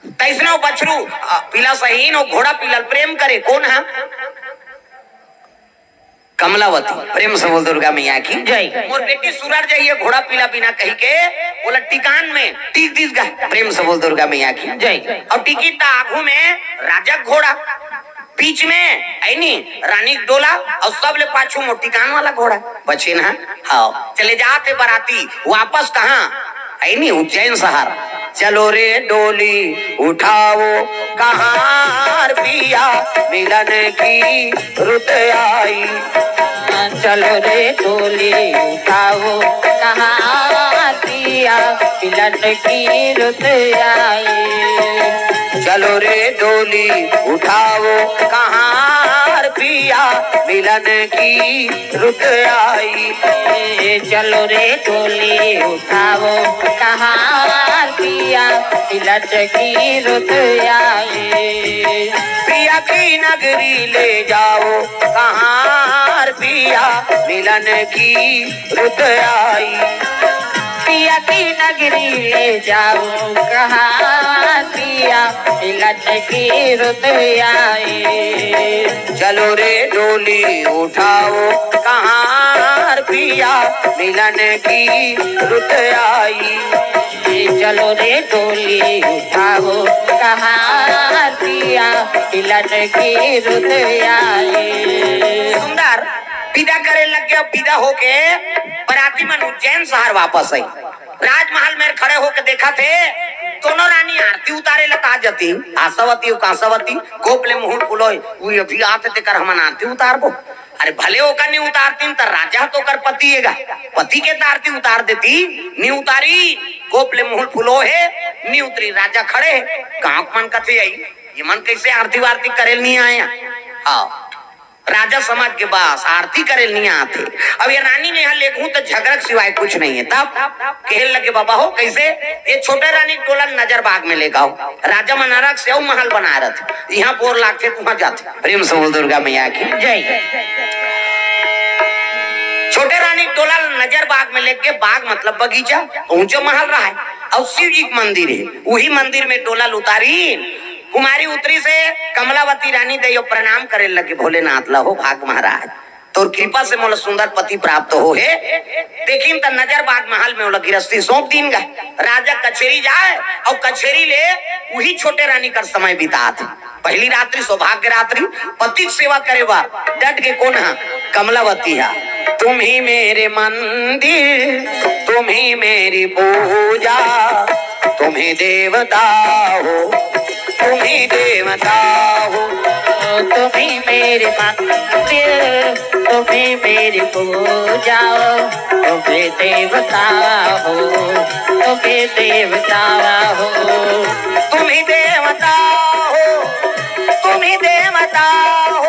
तइसनो बछरू, आ, पिला सहीन, वो घोड़ा पिला प्रेम करे, कोन ह? कमलावती। प्रेम से बोल दुर्गा मैया की जय। मोर बेटी सुरर जइही घोड़ा पिला बिना कहिके, ओला टिकान में टीक दिस गा। प्रेम से बोल दुर्गा मैया की जय। अउ टिकी त आगू में राजा घोड़ा, बीच में, हे नी, रानी डोला, अउ सबले पाछू मोर टिकान वाला घोड़ा। बछेनहा, हाँ, चले जात हे बाराती, वापस कहाँ? हे नी, उज्जैन शहर। चलो रे डोली उठाओ कहार पिया, मिलन की रुत आई। चलो रे डोली उठाओ कहार पिया, मिलन की रुत आई। चलो रे डोली उठाओ कहार पिया, मिलन की रुत आई। ए, चलो रे डोली उठाओ कहार पिया, मिलन की रुत आई। पिया की नगरी ले जाओ कहार पिया, मिलन की रुत आई। पिया की नगरी ले जाओ कहार पिया, मिलन की रुत आई। चलो रे डोली उठाओ कहार पिया, मिलन की रुत आई। चलो रे डोली उठाओ कहार पिया, मिलन की रुत आई। सुंदर बिदा करे लग गे। बिदा होके बराती मन उज्जैन शहर वापस आई। राजमहल में खड़े होके देखथे, दोनों रानी आरती उतारे ला ता जतिन, आशावती अउ कांसावती, गोप ले मुहुर फुलोय, वो अभी आथे तेकर हमन आरती उतारबो। अरे भले ओकर नी उतारतिन त राजा तो ओकर पति हे गा, पति के त आरती उतार देती, नी उतारी, गोप ले मुहुर फुलोय हे, नी उतरी, राजा खड़े हे, गाँव के मन कथे आई, ये मन कइसे आरती वारती करे ल नी आय? हाँ। राजा समझ गे बस आरती करे ल नी आथे। अब ये रानी में यहाँ लेगहूँ त झगरा के सिवाय कुछ नहीं है। तब कहे लगे, "बाबा हो, कइसे?" ये छोटे रानी के डोला ल नजर बाग में लेगव। राजा मन अलग से अउ महल बनाए रथे, इहाँ बोर लागथे त उहाँ जाथे। प्रेम से बोल दुर्गा मैया की जय। छोटे रानी के डोला ल नजर बाग में लेके, बाग मतलब बगीचा, ऊंचो महल रहा है अउ शिव जी के मंदिर है, उही मंदिर में डोला ल उतारी। कुमारी उतरी से कमलावती रानी दई अउ प्रणाम करे लगे, "भोलेनाथ ला हो भाग महाराज, तोर कृपा से मोला सुंदर पति प्राप्त हो हे।" देखिन त नजर बाग महल में ओला गिरस्ती सौंप दीन गा। राजा कचेरी जाय अउ कचेरी ले उही छोटे रानी कर समय बितात। पहली रात्रि सौभाग्य रात्रि, पति के सेवा करे बर डट गे। कोन हा? कमलावती हा। तुम ही मेरे मंदिर, तुम ही मेरी पूजा, तुम ही देवता हो, तुम ही देवता हो। तुम ही मेरे मंदिर, तुम ही मेरी पूजा, तुम ही देवता हो, तुम ही देवता हो। तुम ही देवता हो, तुम ही देवता हो,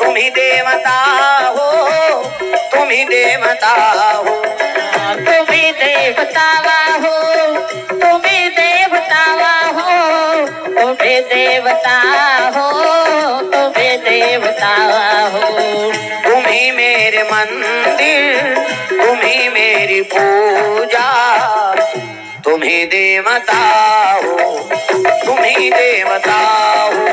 तुम ही देवता हो, तुम ही देवता हो। तुम ही देवता हो, तुम ही देवता हो, तुम ही देवता हो, तुम ही देवता हो, तुम ही मेरे मंदिर, तुम ही मेरी पूजा, तुम ही देवता हो, तुम ही देवता हो।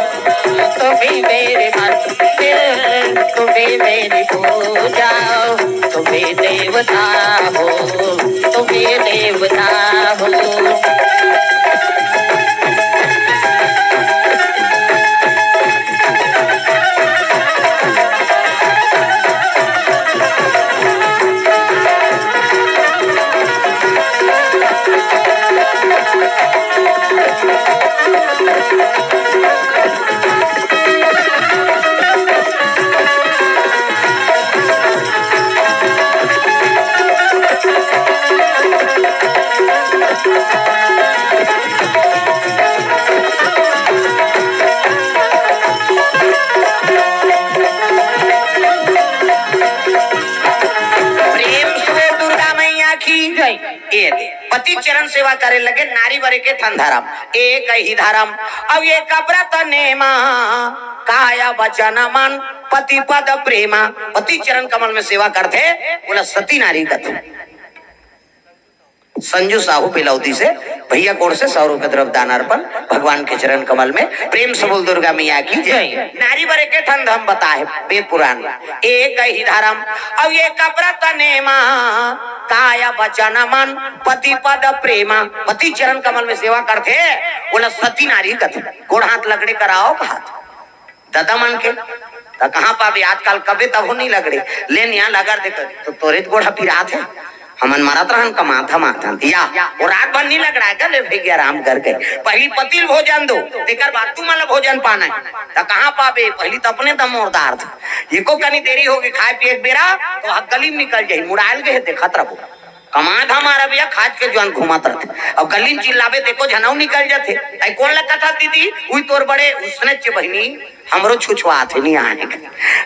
तुम ही मेरे मंदिर, तुम ही मेरी पूजा, तुम ही देवता हो, तुम ही देवता हो। प्रेम से बोल दुर्गा मैया की जय। ये दे, पति चरण सेवा करे लगे, नारी बरे के ठन धरम, एक ही धरम। अब ये कपरा तने मा, काया वचन मन, पति पद प्रेमा, पति चरण कमल में सेवा करथे, ओला सती नारी कथे। संजू साहू बेलौदी से भैया कोर से सौ रुपए द्रव्य दान अर्पण भगवान के चरण कमल में। प्रेम से बोल दुर्गा मैया की जय। जय। नारी बरे के ठन धम बताए वेद पुराण में। एक ही धरम, अब ये कपरा तने मा, काया वचन मन, पति पद प्रेमा, पति चरण कमल में सेवा करथे, ओला सती नारी कथे। गोड़ हाथ लगड़े कराओ हाथ। ददा मन के, त कहाँ पाबे आजकल, कबे तभो नहीं लगड़े। ले निया लगड़ दे कर, तो तोरे तो गोड़ा पिरात हे। हमन मरत रहन, कमात हमात हन। या, वो रात भर नहीं लगड़ा है, ले भैया आराम करके। पहली पति ल भोजन दो, तेकर बाद तू मन ल भोजन पाना है। त कहाँ पाबे, पहली त अपने दमोरदार था। एको कनी देरी होगे खाए पिए के बेरा, तो हक गली में निकल जाही, मुड़ायल गए देखत रहो। कमात हमारा भैया, खाज के जुआन घूमत रथे। अब गली में चिल्लाबे, देखो झनऊ निकल जाथे। ऐ कोन लगत हा दीदी? उई तोर बड़े उसने चे बहिनी, हमरो छुछुआत हे, नहीं आए।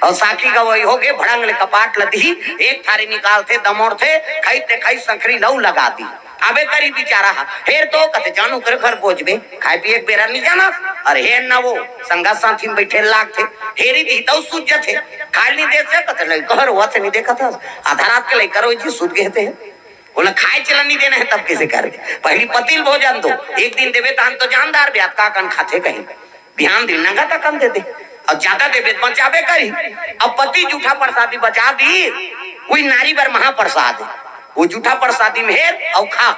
और साखी गवई होगे, भड़ंग ले कपाट ल दिही, एक थारी निकालथे, दमोरथे, खई ते खई संखरी लऊ लगा दी। अबे करी बिचारा हा, हेर तो कथे जानू कर घर बोझबे, खाए पिए के बेरा नहीं जाना, और हेर ना वो संगा साथी में बैठे लागथे, हेरी दी तऊ सूझ जथे, खाल नहीं दे से कथे लई कहर हुआ थे नहीं देखा था, आधा रात के लई करो जी सूझ गए थे। बोला, "खाए चला नहीं देना है, तब कैसे करबे? पहली पति ल भोजन दो, एक दिन देबे, तहन तो जानदार बे, का कन खाथे कहीं, बिहान दिन नंगा तकन दे दे, और ज्यादा देबे, तो बचाबे करी।" अब पति जूठा प्रसादी बचा दी, कोई नारी बर महाप्रसाद है, वो जूठा प्रसादी में हेर और खा।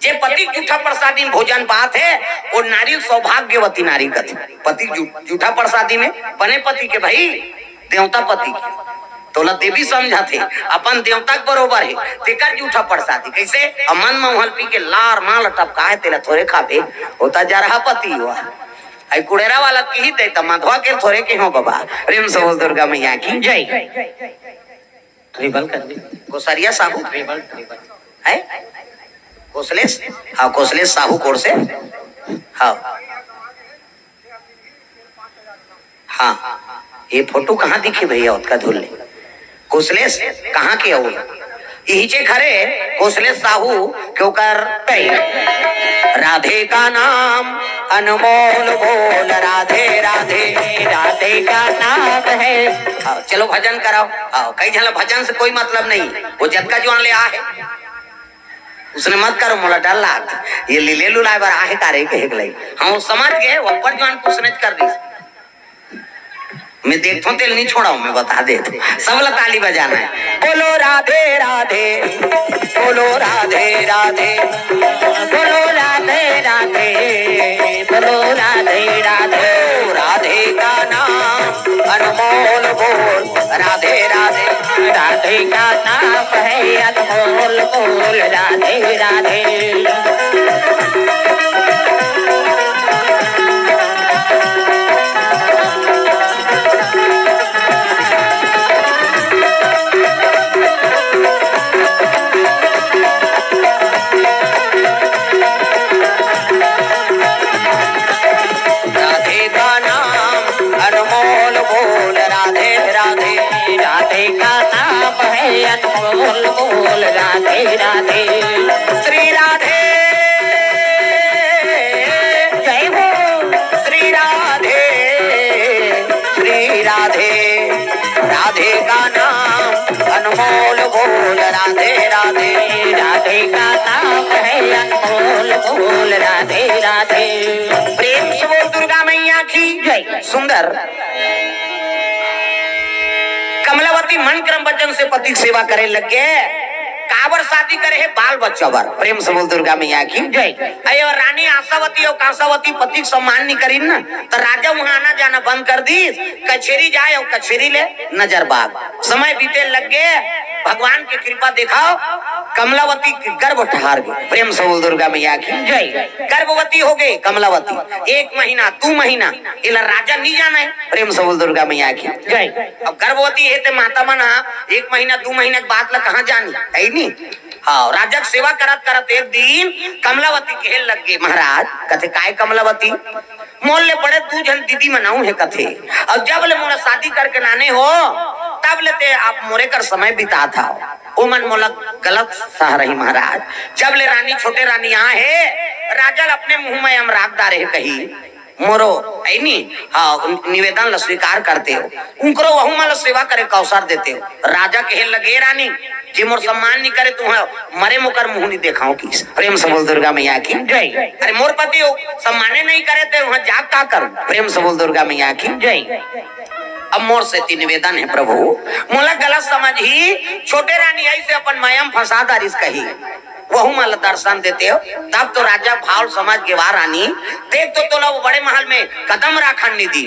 जे पति जूठा प्रसादी में भोजन पात है, वो नारी सौभाग्यवती नारी कथे। पति जू-, जूठा प्रसादी में बने पति के भाई, देवता पति के। तोला देवी समझत हे, अपन देवता के बरोबर हे, तेकर जूठा प्रसादी। कैसे? अमन मौहल पी के लार माल टपका हे, तेला थोरे खाबे, होता जरहा पति हुआ। आई कुड़ेरा वाला की ही दे, त मधवा के थोरे के हो बाबा। प्रेम से बोल दुर्गा मैया की जय। ट्रिबल कर दी। कोसरिया साहू ट्रिबल, ट्रिबल। है? कोसलेश? हाँ, कोसलेश साहू कोर से। हाँ। हाँ, ये फोटो कहाँ दिखे भैया? ओतका धुर ले। कोसलेश कहाँ के हो? यही चे खरे कोसलेश साहू के ओकर कही, "राधे का नाम अनमोल बोल, राधे राधे।" राधे का नाम है। हाँ, चलो भजन कराओ। हाँ, कई झन भजन से कोई मतलब नहीं, वो जतका जुआन ले आ है। उसने मत करो, मोला डर लाग। ये लीले लुलाए बर आहे का रे कहे के लई। हम समझ गए, वो अब्बड़ जुआन कुछ नहीं कर दी। मैं देखता हूँ, तेल नहीं छोड़ा हूँ, मैं बता दे। सब ला ताली बजाना है। बोलो राधे राधे, बोलो राधे राधे, बोलो राधे राधे, बोलो राधे राधे। ओ राधे का नाम अनमोल बोल, राधे राधे। राधे का नाम है अनमोल बोल, राधे राधे। राधे का नाम अनमोल बोल, राधे राधे। राधे का नाम है अनमोल बोल, राधे राधे। श्री राधे, जय हो। श्री राधे, राधे, राधे का नाम अनमोल बोल, राधे राधे। राधे का नाम है अनमोल बोल, राधे राधे। प्रेम से बोल दुर्गा मैया की जय। सुंदर कमलावती मन क्रम वचन से पति के सेवा करे लग गे। काबर शादी करे हे? बाल बच्चा बर। प्रेम से बोल दुर्गा मैया की जय। अयो रानी आशावती अउ कांसावती पति के सम्मान नहीं करीन ना, त राजा उहाँ आना जाना बंद कर दीस। कचेरी जाए अउ कचेरी ले नजर बाग। समय बीते लग गे, भगवान के कृपा देखाव, कमलावती के गर्भ ठहर गे। प्रेम से बोल दुर्गा मैया की जय। गर्भवती हो गे कमलावती, एक महीना, दू महीना, एला राजा नहीं जाना हे। प्रेम से बोल दुर्गा मैया की जय। अब गर्भवती हे ते माता मन ह एक महीना, दू महीना के बात ला कहाँ जानी, हे नी? हाँ, राजा के सेवा करत करत एक दिन कमलावती कहे लग गे, महाराज, कथे, "काय कमलावती?" मोर ले बड़े दू झन दीदी मन अउ हे कथे, अउ जब ले मोला शादी करके लाने हो, तब ले ते आप मोरे कर समय बितात हव। ओमन मोला गलत सहरही महाराज। जब ले रानी, छोटे रानी आ हे, राजा ल अपने मुंह में अमराग डारे हे कही, मोरो, हे नी, हाँ, निवेदन ल स्वीकार करते हो, उनकरो वहू मन ल सेवा करे के अवसर देते हो। राजा कहे लगे, रानी, जे मोर सम्मान नहीं करे, तुहां मरे मोकर मुंह नहीं देखाव किस। प्रेम से बोल दुर्गा मैया की जय। अरे मोर पति हो, सम्माने नहीं करे ते वहां जाग का करूं? प्रेम से बोल दुर्गा मैया की जय। अब मोर से ती निवेदन हे प्रभु, मोला गलत समझ ही, छोटे रानी ऐसे अपन माया में फंसा डारिस कही, वहू मन ल दर्शन देते हो, तब तो राजा भाव समझ के, "वाह रानी, देख तो तोला वो बड़े महल में कदम राखन नहीं दी।"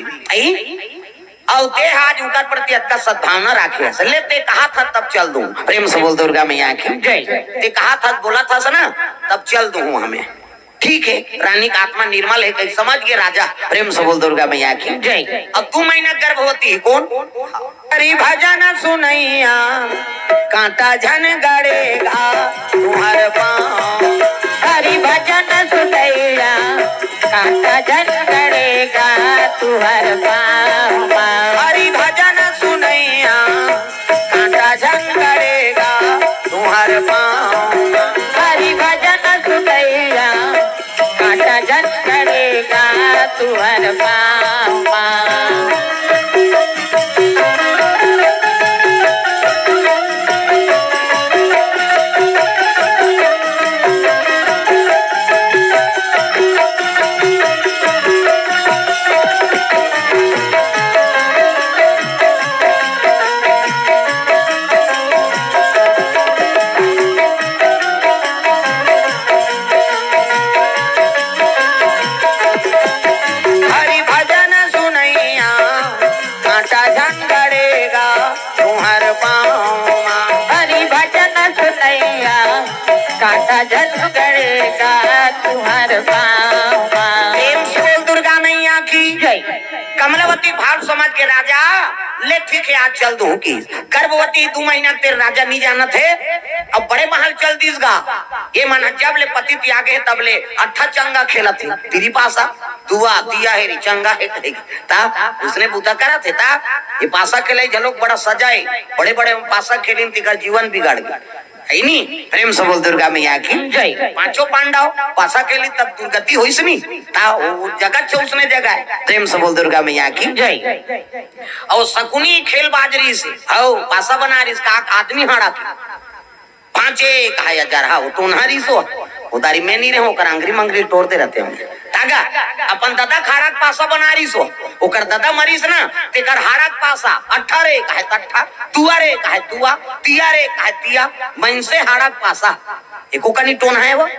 अउ ते ह आज उनकर प्रति अतका सद्भावना राखे हस, ले ते कहा था तब चल दूं। प्रेम से बोल दुर्गा मैया की जय। ते कहा था, बोला था ना, तब चल दूं हमें। ठीक है, रानी का आत्मा निर्मल है, कहीं समझ गए राजा। प्रेम से बोल दुर्गा मैया की जय। अब दू महीना गर्भवती है कौन? हरि भजन सुनैया, कांटा झन गड़ेगा तुम्हार पाँव। हरि भजन सुनैया, कांटा झन गड़ेगा तुम्हार पाँव। हरि भजन सुनैया, कांटा झन गड़ेगा तुम्हार पाँव। हरि भजन सुनैया, कांटा झन गड़ेगा तुम्हार पाँव। हरि भजन सुनैया, कांटा झन गड़ेगा तुम्हार पाँव मा। हरि भजन सुनैया, कांटा झन गड़ेगा तुम्हार पाँव मा। प्रेम से बोल दुर्गा मैया की जय। कमलावती भाव समझ के राजा, ले ठीक है, आज चल दूं की। गर्भवती दू महीना तेरे राजा नहीं जानत हे, अब बड़े महल चल दिस गा। ये मन जब ले पति त्यागे हे, तब ले अट्ठा चंगा खेलत हे, तिरी पासा, दुआ दिया है रे, चंगा है कहे। ता उसने बूता करत हे, ता ये पासा खेले झलोक बड़ा सजा है, बड़े बड़े पासा खेलिन, तिकर जीवन बिगड़ गया। है नी? प्रेम से बोल दुर्गा मैया की जय। पांचों पांडव पासा खेली तब दुर्गति होइस नी, ता वो जगत से उसने जगा है। प्रेम से बोल दुर्गा मैया की जय। अउ शकुनी खेल बाजरी से, अउ पासा बना रही इसका आदमी हाड़ा के। पांचे कहा हजार हा, वो तो उन्हारी सो, उधारी मैं नहीं रहे, ओकर आंगरी मंगरी तोड़ दे रहते हम। तागा, अपन दादा खाड़ा के पासा बना रही सो, ओकर दादा मरीस ना, तेकर हाड़ा के पासा, अट्ठा रे कहे तट्ठा, तुआ रे कहे तुआ, तिया रे कहे तिया, मनसे हाड़ा के पासा। एको कनी टोन है वो।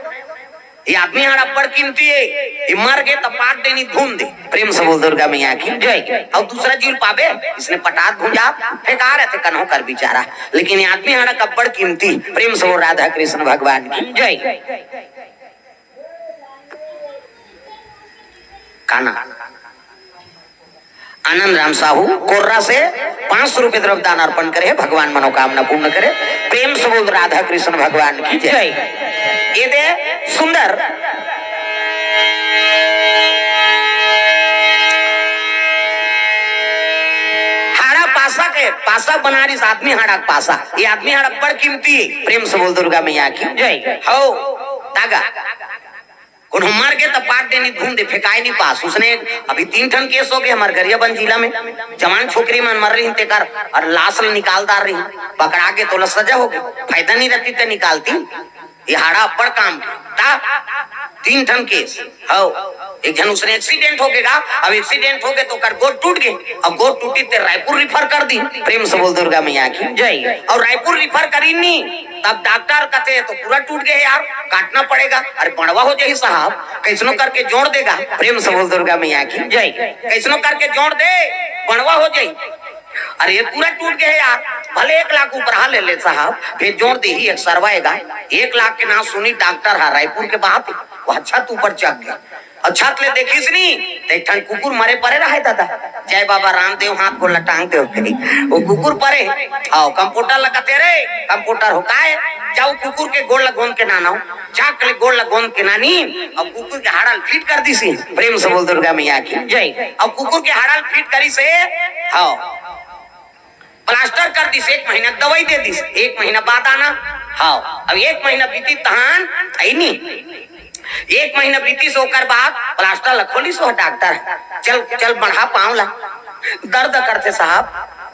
ये आदमी हाड़ा अब्बड़ कीमती है, ये मर गे त पाट देनी धुन दे। प्रेम से बोल दुर्गा मैया की जय। अउ दूसरा जीव पाबे, इसने पटात भुंजा, फेंका रहे थे कन्हो कर बिचारा, लेकिन ये आदमी हाड़ा अब्बड़ कीमती। प्रेम से बोल राधा कृष्ण भगवान की जय। काना। आनंद राम साहू कोर्रा से पाँच सौ रुपए द्रव्य दान अर्पण करे, भगवान मनोकामना पूर्ण करे। प्रेम से बोल राधा कृष्ण भगवान की जय। ये दे सुंदर हाड़ा पासा के, पासा बनारिस आदमी हाड़ा के पासा। ये आदमी हाड़ा बड़ कीमती है। प्रेम से बोल दुर्गा मैया की जय। हो, तागा। उन्हों मर गे त पाट देनी, घूम दे, फेंकाय नहीं पास। उसने अभी तीन ठन केस हो गे हमर गरियाबंद जिला में, जवान छोकरी मन मर रही तेकर, और लाश ल निकाल डार रही, पकड़ा गे तोला सजा हो गे, फायदा नहीं रहती ते निकालती। ये हाड़ा अब्बड़ काम के। ता तीन ठन केस। हव, एक झन उसने एक्सीडेंट हो गे गा, अब एक्सीडेंट हो गे तो ओकर गोड़ टूट गे, अब गोड़ टूटी ते रायपुर रिफर कर दी। प्रेम से बोल दुर्गा मैया की जय। और रायपुर रिफर करी नी, तब डॉक्टर कहते तो पूरा टूट गए यार, काटना पड़ेगा। अरे बड़वा हो जाही साहब, कैसनो करके जोड़ देगा। प्रेम से बोल दुर्गा मैया की जय। कैसनो करके जोड़ दे, बड़वा हो जाही। अरे ये पूरा टूट गए यार, भले एक लाख ऊपर हा ले ले साहब, फिर जोड़ दे ही एक सरवाएगा। एक लाख के नाम सुनी डॉक्टर हा रायपुर के बात, वो छत ऊपर चढ़ गया। और छत ले देखिस नी, तो एक ठन कुकुर मरे पड़े रहे दादा। जय बाबा रामदेव, हाथ गोड़ ल टांग दे कही। वो कुकुर पड़े, आओ कंप्यूटर लगाते रे, कंप्यूटर हो काय, जाओ कुकुर के गोड़ ल गोंद के नानो, चाक ले गोड़ ल गोंद के नानी, और कुकुर के हाड़ा ल फिट कर दी सी। प्रेम से बोल दुर्गा मैया की जय। और कुकुर के हाड़ा ल फिट करी से, हाँ, प्लास्टर कर दिस, एक महीना दवाई दे दिस, एक महीना बाद आना। हाँ, अब एक महीना बीती तहान, है नी, एक महीना बीती से ओकर बाद प्लास्टर ल खोलिस वो डॉक्टर, चल चल बढ़ा पाँव ला, दर्द करथे साहब,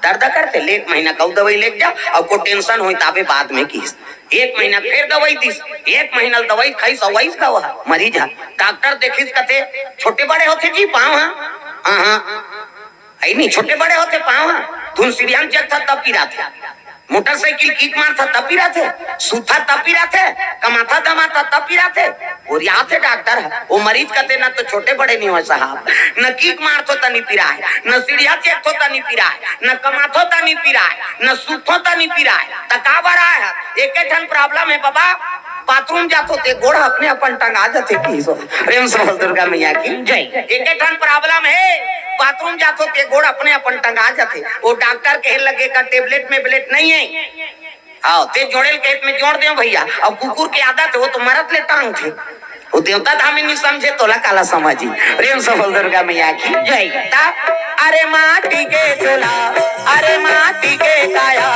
दर्द करथे, ले एक महीना कऊ दवाई लेके जा, और को टेंशन होई ताबे बाद में किस। एक महीना फिर दवाई दिस, एक महीना दवाई खाइस, अउ वही का मरीज है। डॉक्टर देखिस कथे, छोटे बड़े होथे जी पाँव हा, हाँ हाँ, है नी, छोटे बड़े होथे पाँव हा, धुन सीढ़िया में चढ़था तब पिराथे, मोटरसाइकिल किक मारथा तब पिराथे, सूता तब पिराथे, कमाथा दमाथा तब पिराथे। और यहाँ थे डॉक्टर है, वो मरीज कहते ना तो छोटे बड़े नहीं हो साहब, न किक मारथो तनी पिराए, न सीढ़िया चढ़थो तनी पिराए, न कमाथो तनी पिराए, न सूथो तनी पिराए, त का बर आए है? एक ठन प्रॉब्लम है बाबा, बाथरूम जाथो ते गोड़ अपने अपन टंगा जाथे की सो। प्रेम से बोल दुर्गा मैया की जय। एक ठन प्रॉब्लम है, बाथरूम जाथो ते गोड़ अपने अपन टंगा जाथे। वो डॉक्टर के लगे का टेबलेट में ब्लेट नहीं है। हाँ, ते जोड़े ल खेत में जोड़ दे भैया। अब कुकुर के आदत है, वो तो मरत ले टांग थे। वो देवता धामी नहीं समझे, तोला काला समझी। प्रेम से बोल दुर्गा मैया की जय। ता अरे माटी के चोला, अरे माटी के काया,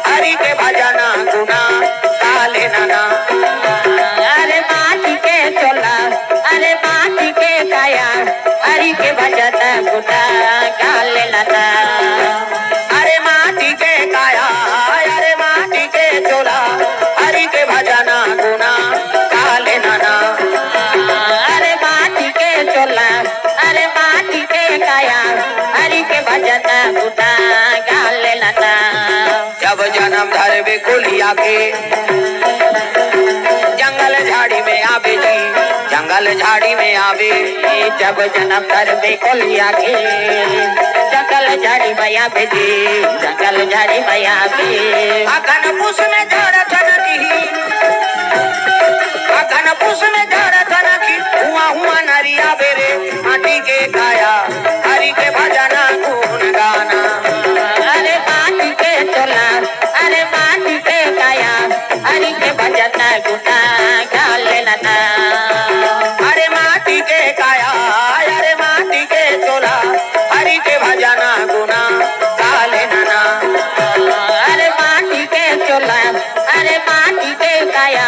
हरि के भजना गुना काले नना। अरे माटी के चोला, अरे माटी के काया, हरि के भजना गुना काले नना। अरे माटी के काया, अरे माटी के चोला, हरि के भजना गुना काले नना। अरे माटी के चोला, अरे माटी के काया, हरि के भजना गुना काले नना। जब जन्म धरबे कोलिया के, जंगल झाड़ी में आबे जी, जंगल झाड़ी में आबे। जब जन्म धरबे कोलिया के, जंगल झाड़ी में आबे जी, जंगल झाड़ी में आबे। अगन पुस में झाड़ थनकी, अगन पुस में झाड़ थनकी, हुआ हुआ नरिया बेरे, माटी के काया, हरि के भजना गुण गाना। अरे माटी के चोला, अरे माटी के काया, हरि के भजना गुना गाले नना। अरे माटी के काया, अरे माटी के चोला, हरि के भजना गुना गाले नना। अरे माटी के चोला, अरे माटी के काया,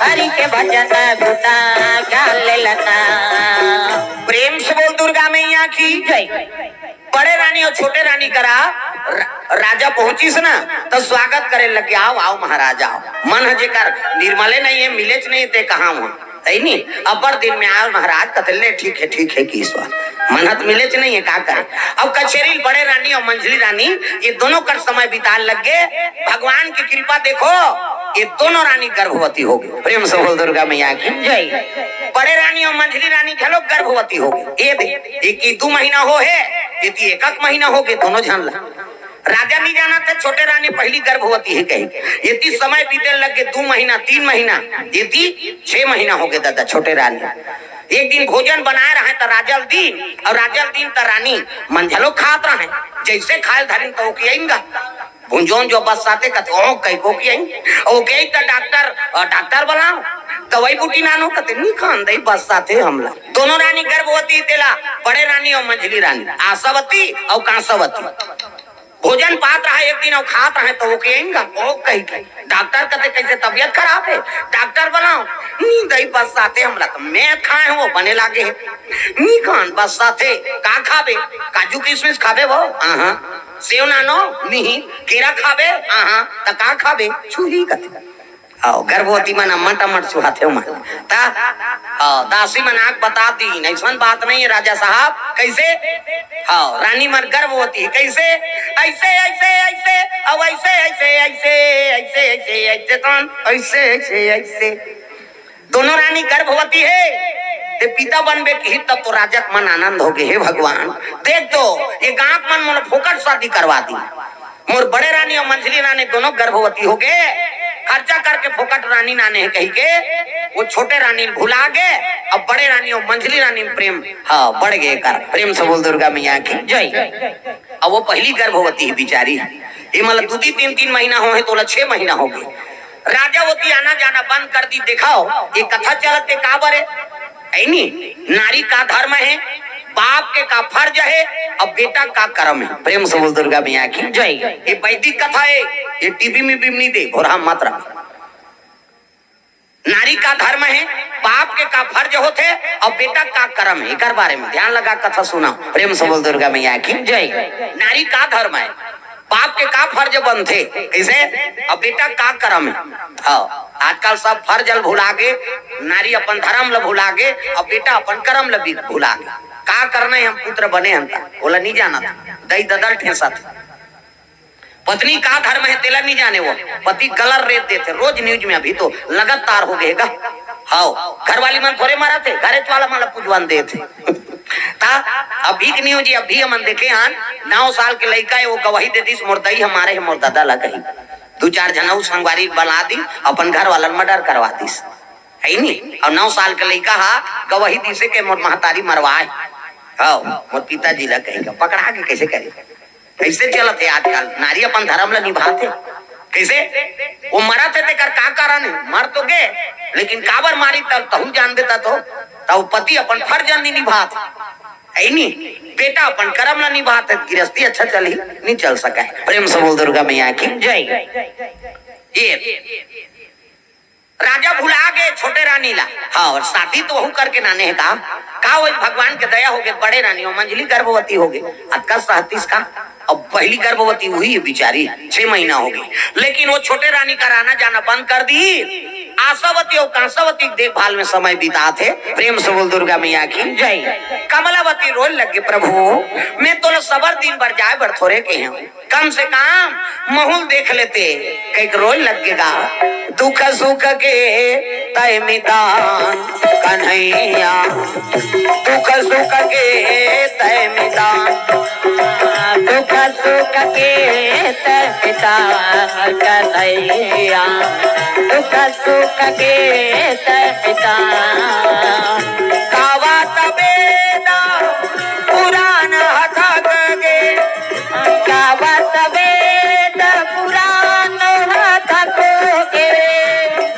हरि के भजना गुना गाले नना। प्रेम से बोल दुर्गा मैया की जय। बड़े रानी और छोटे रानी करा र-, राजा पहुंचिस ना, तो स्वागत करे लगे, "आओ, आओ महाराज, आओ।" मन ह जेकर निर्मले नहीं है, मिलेच नहीं, ते कहाँ हुआ? है नी? अब्बड़ दिन में आए महाराज, कथे ले, "ठीक है, ठीक है," किस बार मन ह त मिलेच नहीं है, का करे? अब कचेरी बड़े रानी और मंझली रानी, ये दोनों कर समय बिताए लग गए। भगवान की कृपा देखो, ये दोनों रानी गर्भवती हो गई। प्रेम से बोल दुर्गा मैया की जय। बड़े रानी और मंझली रानी घलो गर्भवती हो गई। ये दे, एक ही दो महीना हो है, ये ती एक एक महीना हो गए दोनों झन ला। राजा नहीं जाना था, छोटे रानी पहली गर्भवती है कही। ये ती समय बीते लग गए, दो महीना, तीन महीना, ये ती छह महीना हो गए दादा, छोटे रानी। एक दिन भोजन बनाए रहे त राजा ल दीन, और राजा ल दीन त रानी मन घलो खात रहे, जैसे खाए धरिन तो ओके आइन गा। भुंजोन जो बस साथे कथे, "ओ, कई को की आइन?" ओके त डॉक्टर, अ, डॉक्टर बुलाओ, दवाई बूटी नानो कथे, "नी खान दई, बस साथे हमला।" दोनों रानी गर्भवती तेला, बड़े रानी और मंझली रानी, आशावती और कांसावती। भोजन पात रहा एक दिन और खात रहे तो ओके आइन गा, "ओ," कही के। डॉक्टर कथे, "कैसे तबीयत खराब है?" डॉक्टर बुलाओ, नी दई बस्साथे, हमला त मैं खाए हो बने लागे हे। नी खान बस्साथे, का खाबे? काजू किशमिश खाबे वो? आहा। सेव नानो? नी। केरा खाबे? आहा। त का खाबे? छुही कथे। आओ, गर्भवती मन अम्मट अम्मट सुहाथे मन। त, आओ, दासी मन आग बता दी, अइसन बात नहीं है राजा साहब। कैसे? हाँ, रानी मन गर्भवती है। कैसे? ऐसे, ऐसे, ऐसे, अब ऐसे, ऐसे, ऐसे, ऐसे, ऐसे, ऐसे, तन, ऐसे, ऐसे, ऐसे। दोनों रानी गर्भवती है, ते पिता बनबे की तब तो राजक मन आनंद हो गए, हे भगवान, देख तो ये गांव मन मोला फोकट शादी करवा दी। मोर बड़े रानी अउ मंझली रानी दोनों गर्भवती हो गए, खर्चा करके फोकट रानी नाने हे कही के, वो छोटे रानी भुला गए, अब बड़े रानी अउ मंझली रानी में प्रेम, हाँ, बढ़ गए कर। प्रेम से बोल दुर्गा मैया की जय। अब वो पहली गर्भवती है बिचारी, ये मतलब दू तीन, तीन, तीन महीना हो है तो ओला छह महीना हो गए। राजा होती आना जाना बंद कर दी। देखाओ, ये कथा चलत हे काबर हे? है नी? नारी का धर्म है, बाप के का फर्ज है, अब बेटा का कर्म है। प्रेम से बोल दुर्गा मैया की जय। ये वैदिक कथा है, ये टीवी में भी नहीं दे, घोरहा मत रख। नारी का धर्म है, बाप के का फर्ज होथे, अब बेटा का कर्म है, एकर बारे में ध्यान लगा कथा सुना। प्रेम से बोल दुर्गा मैया की जय। नारी का धर्म है, बाप के का फर्ज बनथे, कैसे? अब बेटा का कर्म है। हाँ, आजकल सब फर्ज ल भुला गे, नारी अपन धर्म ल भुला गे, अब बेटा अपन कर्म ल भी भुला गे। का करना है, हम पुत्र बने हन त, ओला नहीं जानत, दई ददल ठेसत। पत्नी का धर्म है, तेला नहीं जाने वो। पति गलर रेत देथे, रोज न्यूज में, अभी तो लगातार हो गए गा। हाव, घरवाली मन थोरे मरत हे, घरेच वाला मन ला पुजवान देत हे। ता अभी के न्यूज, अभी हमन देखे हन, नौ साल के लइका हे, वो गवाही दे दिस, "मोर दई ह मारे हे, मोर ददा ला कही।" दू चार झन अउ संगवारी बना दी, अपन घर वाला ल मर्डर करवा दिस। है नी? अउ नौ साल के लइका ह गवाही दिसे के मोर महतारी मरवाए। हाव, मोर पिताजी ला कही का, पकड़ा के कैसे करे? कैसे चलत हे आजकल? नारी अपन धर्म ला निभात हे। कैसे? वो मरत हे तेकर का कारण हे? मर तो गे, लेकिन काबर मारी तब तहू जानबे त तो। तब पति अपन फर्ज नहीं निभात हे। है नी? बेटा अपन कर्म ला निभात हे, गिरस्ती अच्छा चलही, नहीं चल सके। प्रेम से बोल दुर्गा मैया की जय। ये राजा भुला गे छोटे रानी ला। हाँ, अउ शादी तो वहू करके नाने हे का? का वो भगवान के दया हो गे, बड़े रानी हो, मंझली गर्भवती हो गे, अतका सहतीस का? अब पहली गर्भवती हुई है बिचारी, छह महीना हो गई, लेकिन वो छोटे रानी का आना जाना बंद कर दी। आशावती अउ कांसावती के देखभाल में समय बितात हे। प्रेम से बोल दुर्गा मैया की जय। कमलावती रोए लगे, "प्रभु, मैं तोला सबर दिन बर जाए बर थोरे के हूँ।" कम से कम महूं ल देख लेते, कहिके रोए लग गे गा। दुख सुख के तय मितान कन्हैया, दुख सुख के तय मितान, दुख सुख के तय मितान कन्हैया, दुख सुख के तय मितान। गावा तबे दा पुरान हथक गे, गावत वेद पुराण हाथ खोगे।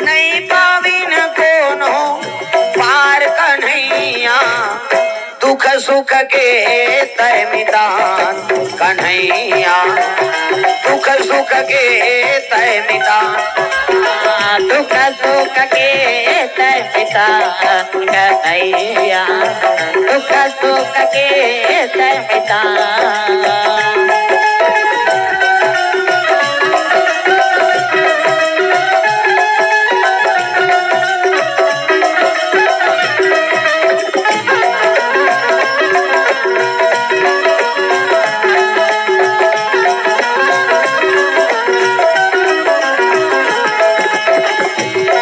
नइ पाविन कोनो पार कन्हैया, दुख सुख के तय मितान कन्हैया, दुख सुख के तय मितान, दुख सुख के तय मितान कन्हैया, दुख सुख के तय मितान।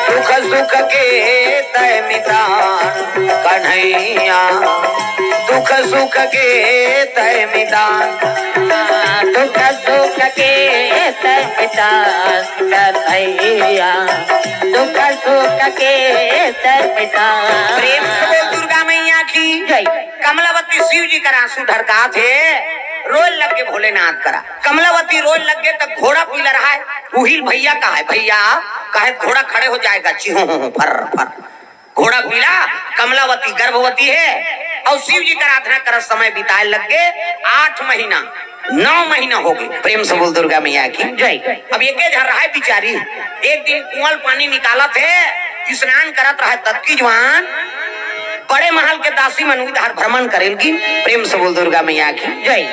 दुख सुख के तय मितान कन्हैया, दुख सुख के तय मितान, दुख सुख के तय मितान कन्हैया, दुख सुख के तय मितान। प्रेम से बोल दुर्गा मैया की जय। कमलावती शिव जी कर आंसू ढरकात हे, रोए लग गे भोलेनाथ करा। कमलावती रोए लग गे त घोड़ा पीला रहा है, उहिल भैया कहा है, "भैया," कहे, "घोड़ा खड़े हो जाएगा, चिहो हो, हो, फर, फर।" घोड़ा पीला, कमलावती गर्भवती हे अउ शिव जी कर आराधना करत समय बिताए लग गे आठ महीना, नौ महीना हो गे। प्रेम से बोल दुर्गा मैया की जय। अब एके झन रहा है बिचारी, एक दिन कुआं ले पानी निकालत हे, स्नान करत रहे तब की जुवान बड़े महल के दासी मन उधार भ्रमण करेल की। प्रेम से बोल दुर्गा मैया की जय।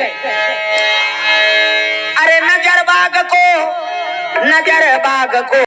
अरे नजर बाग को, नजर बाग को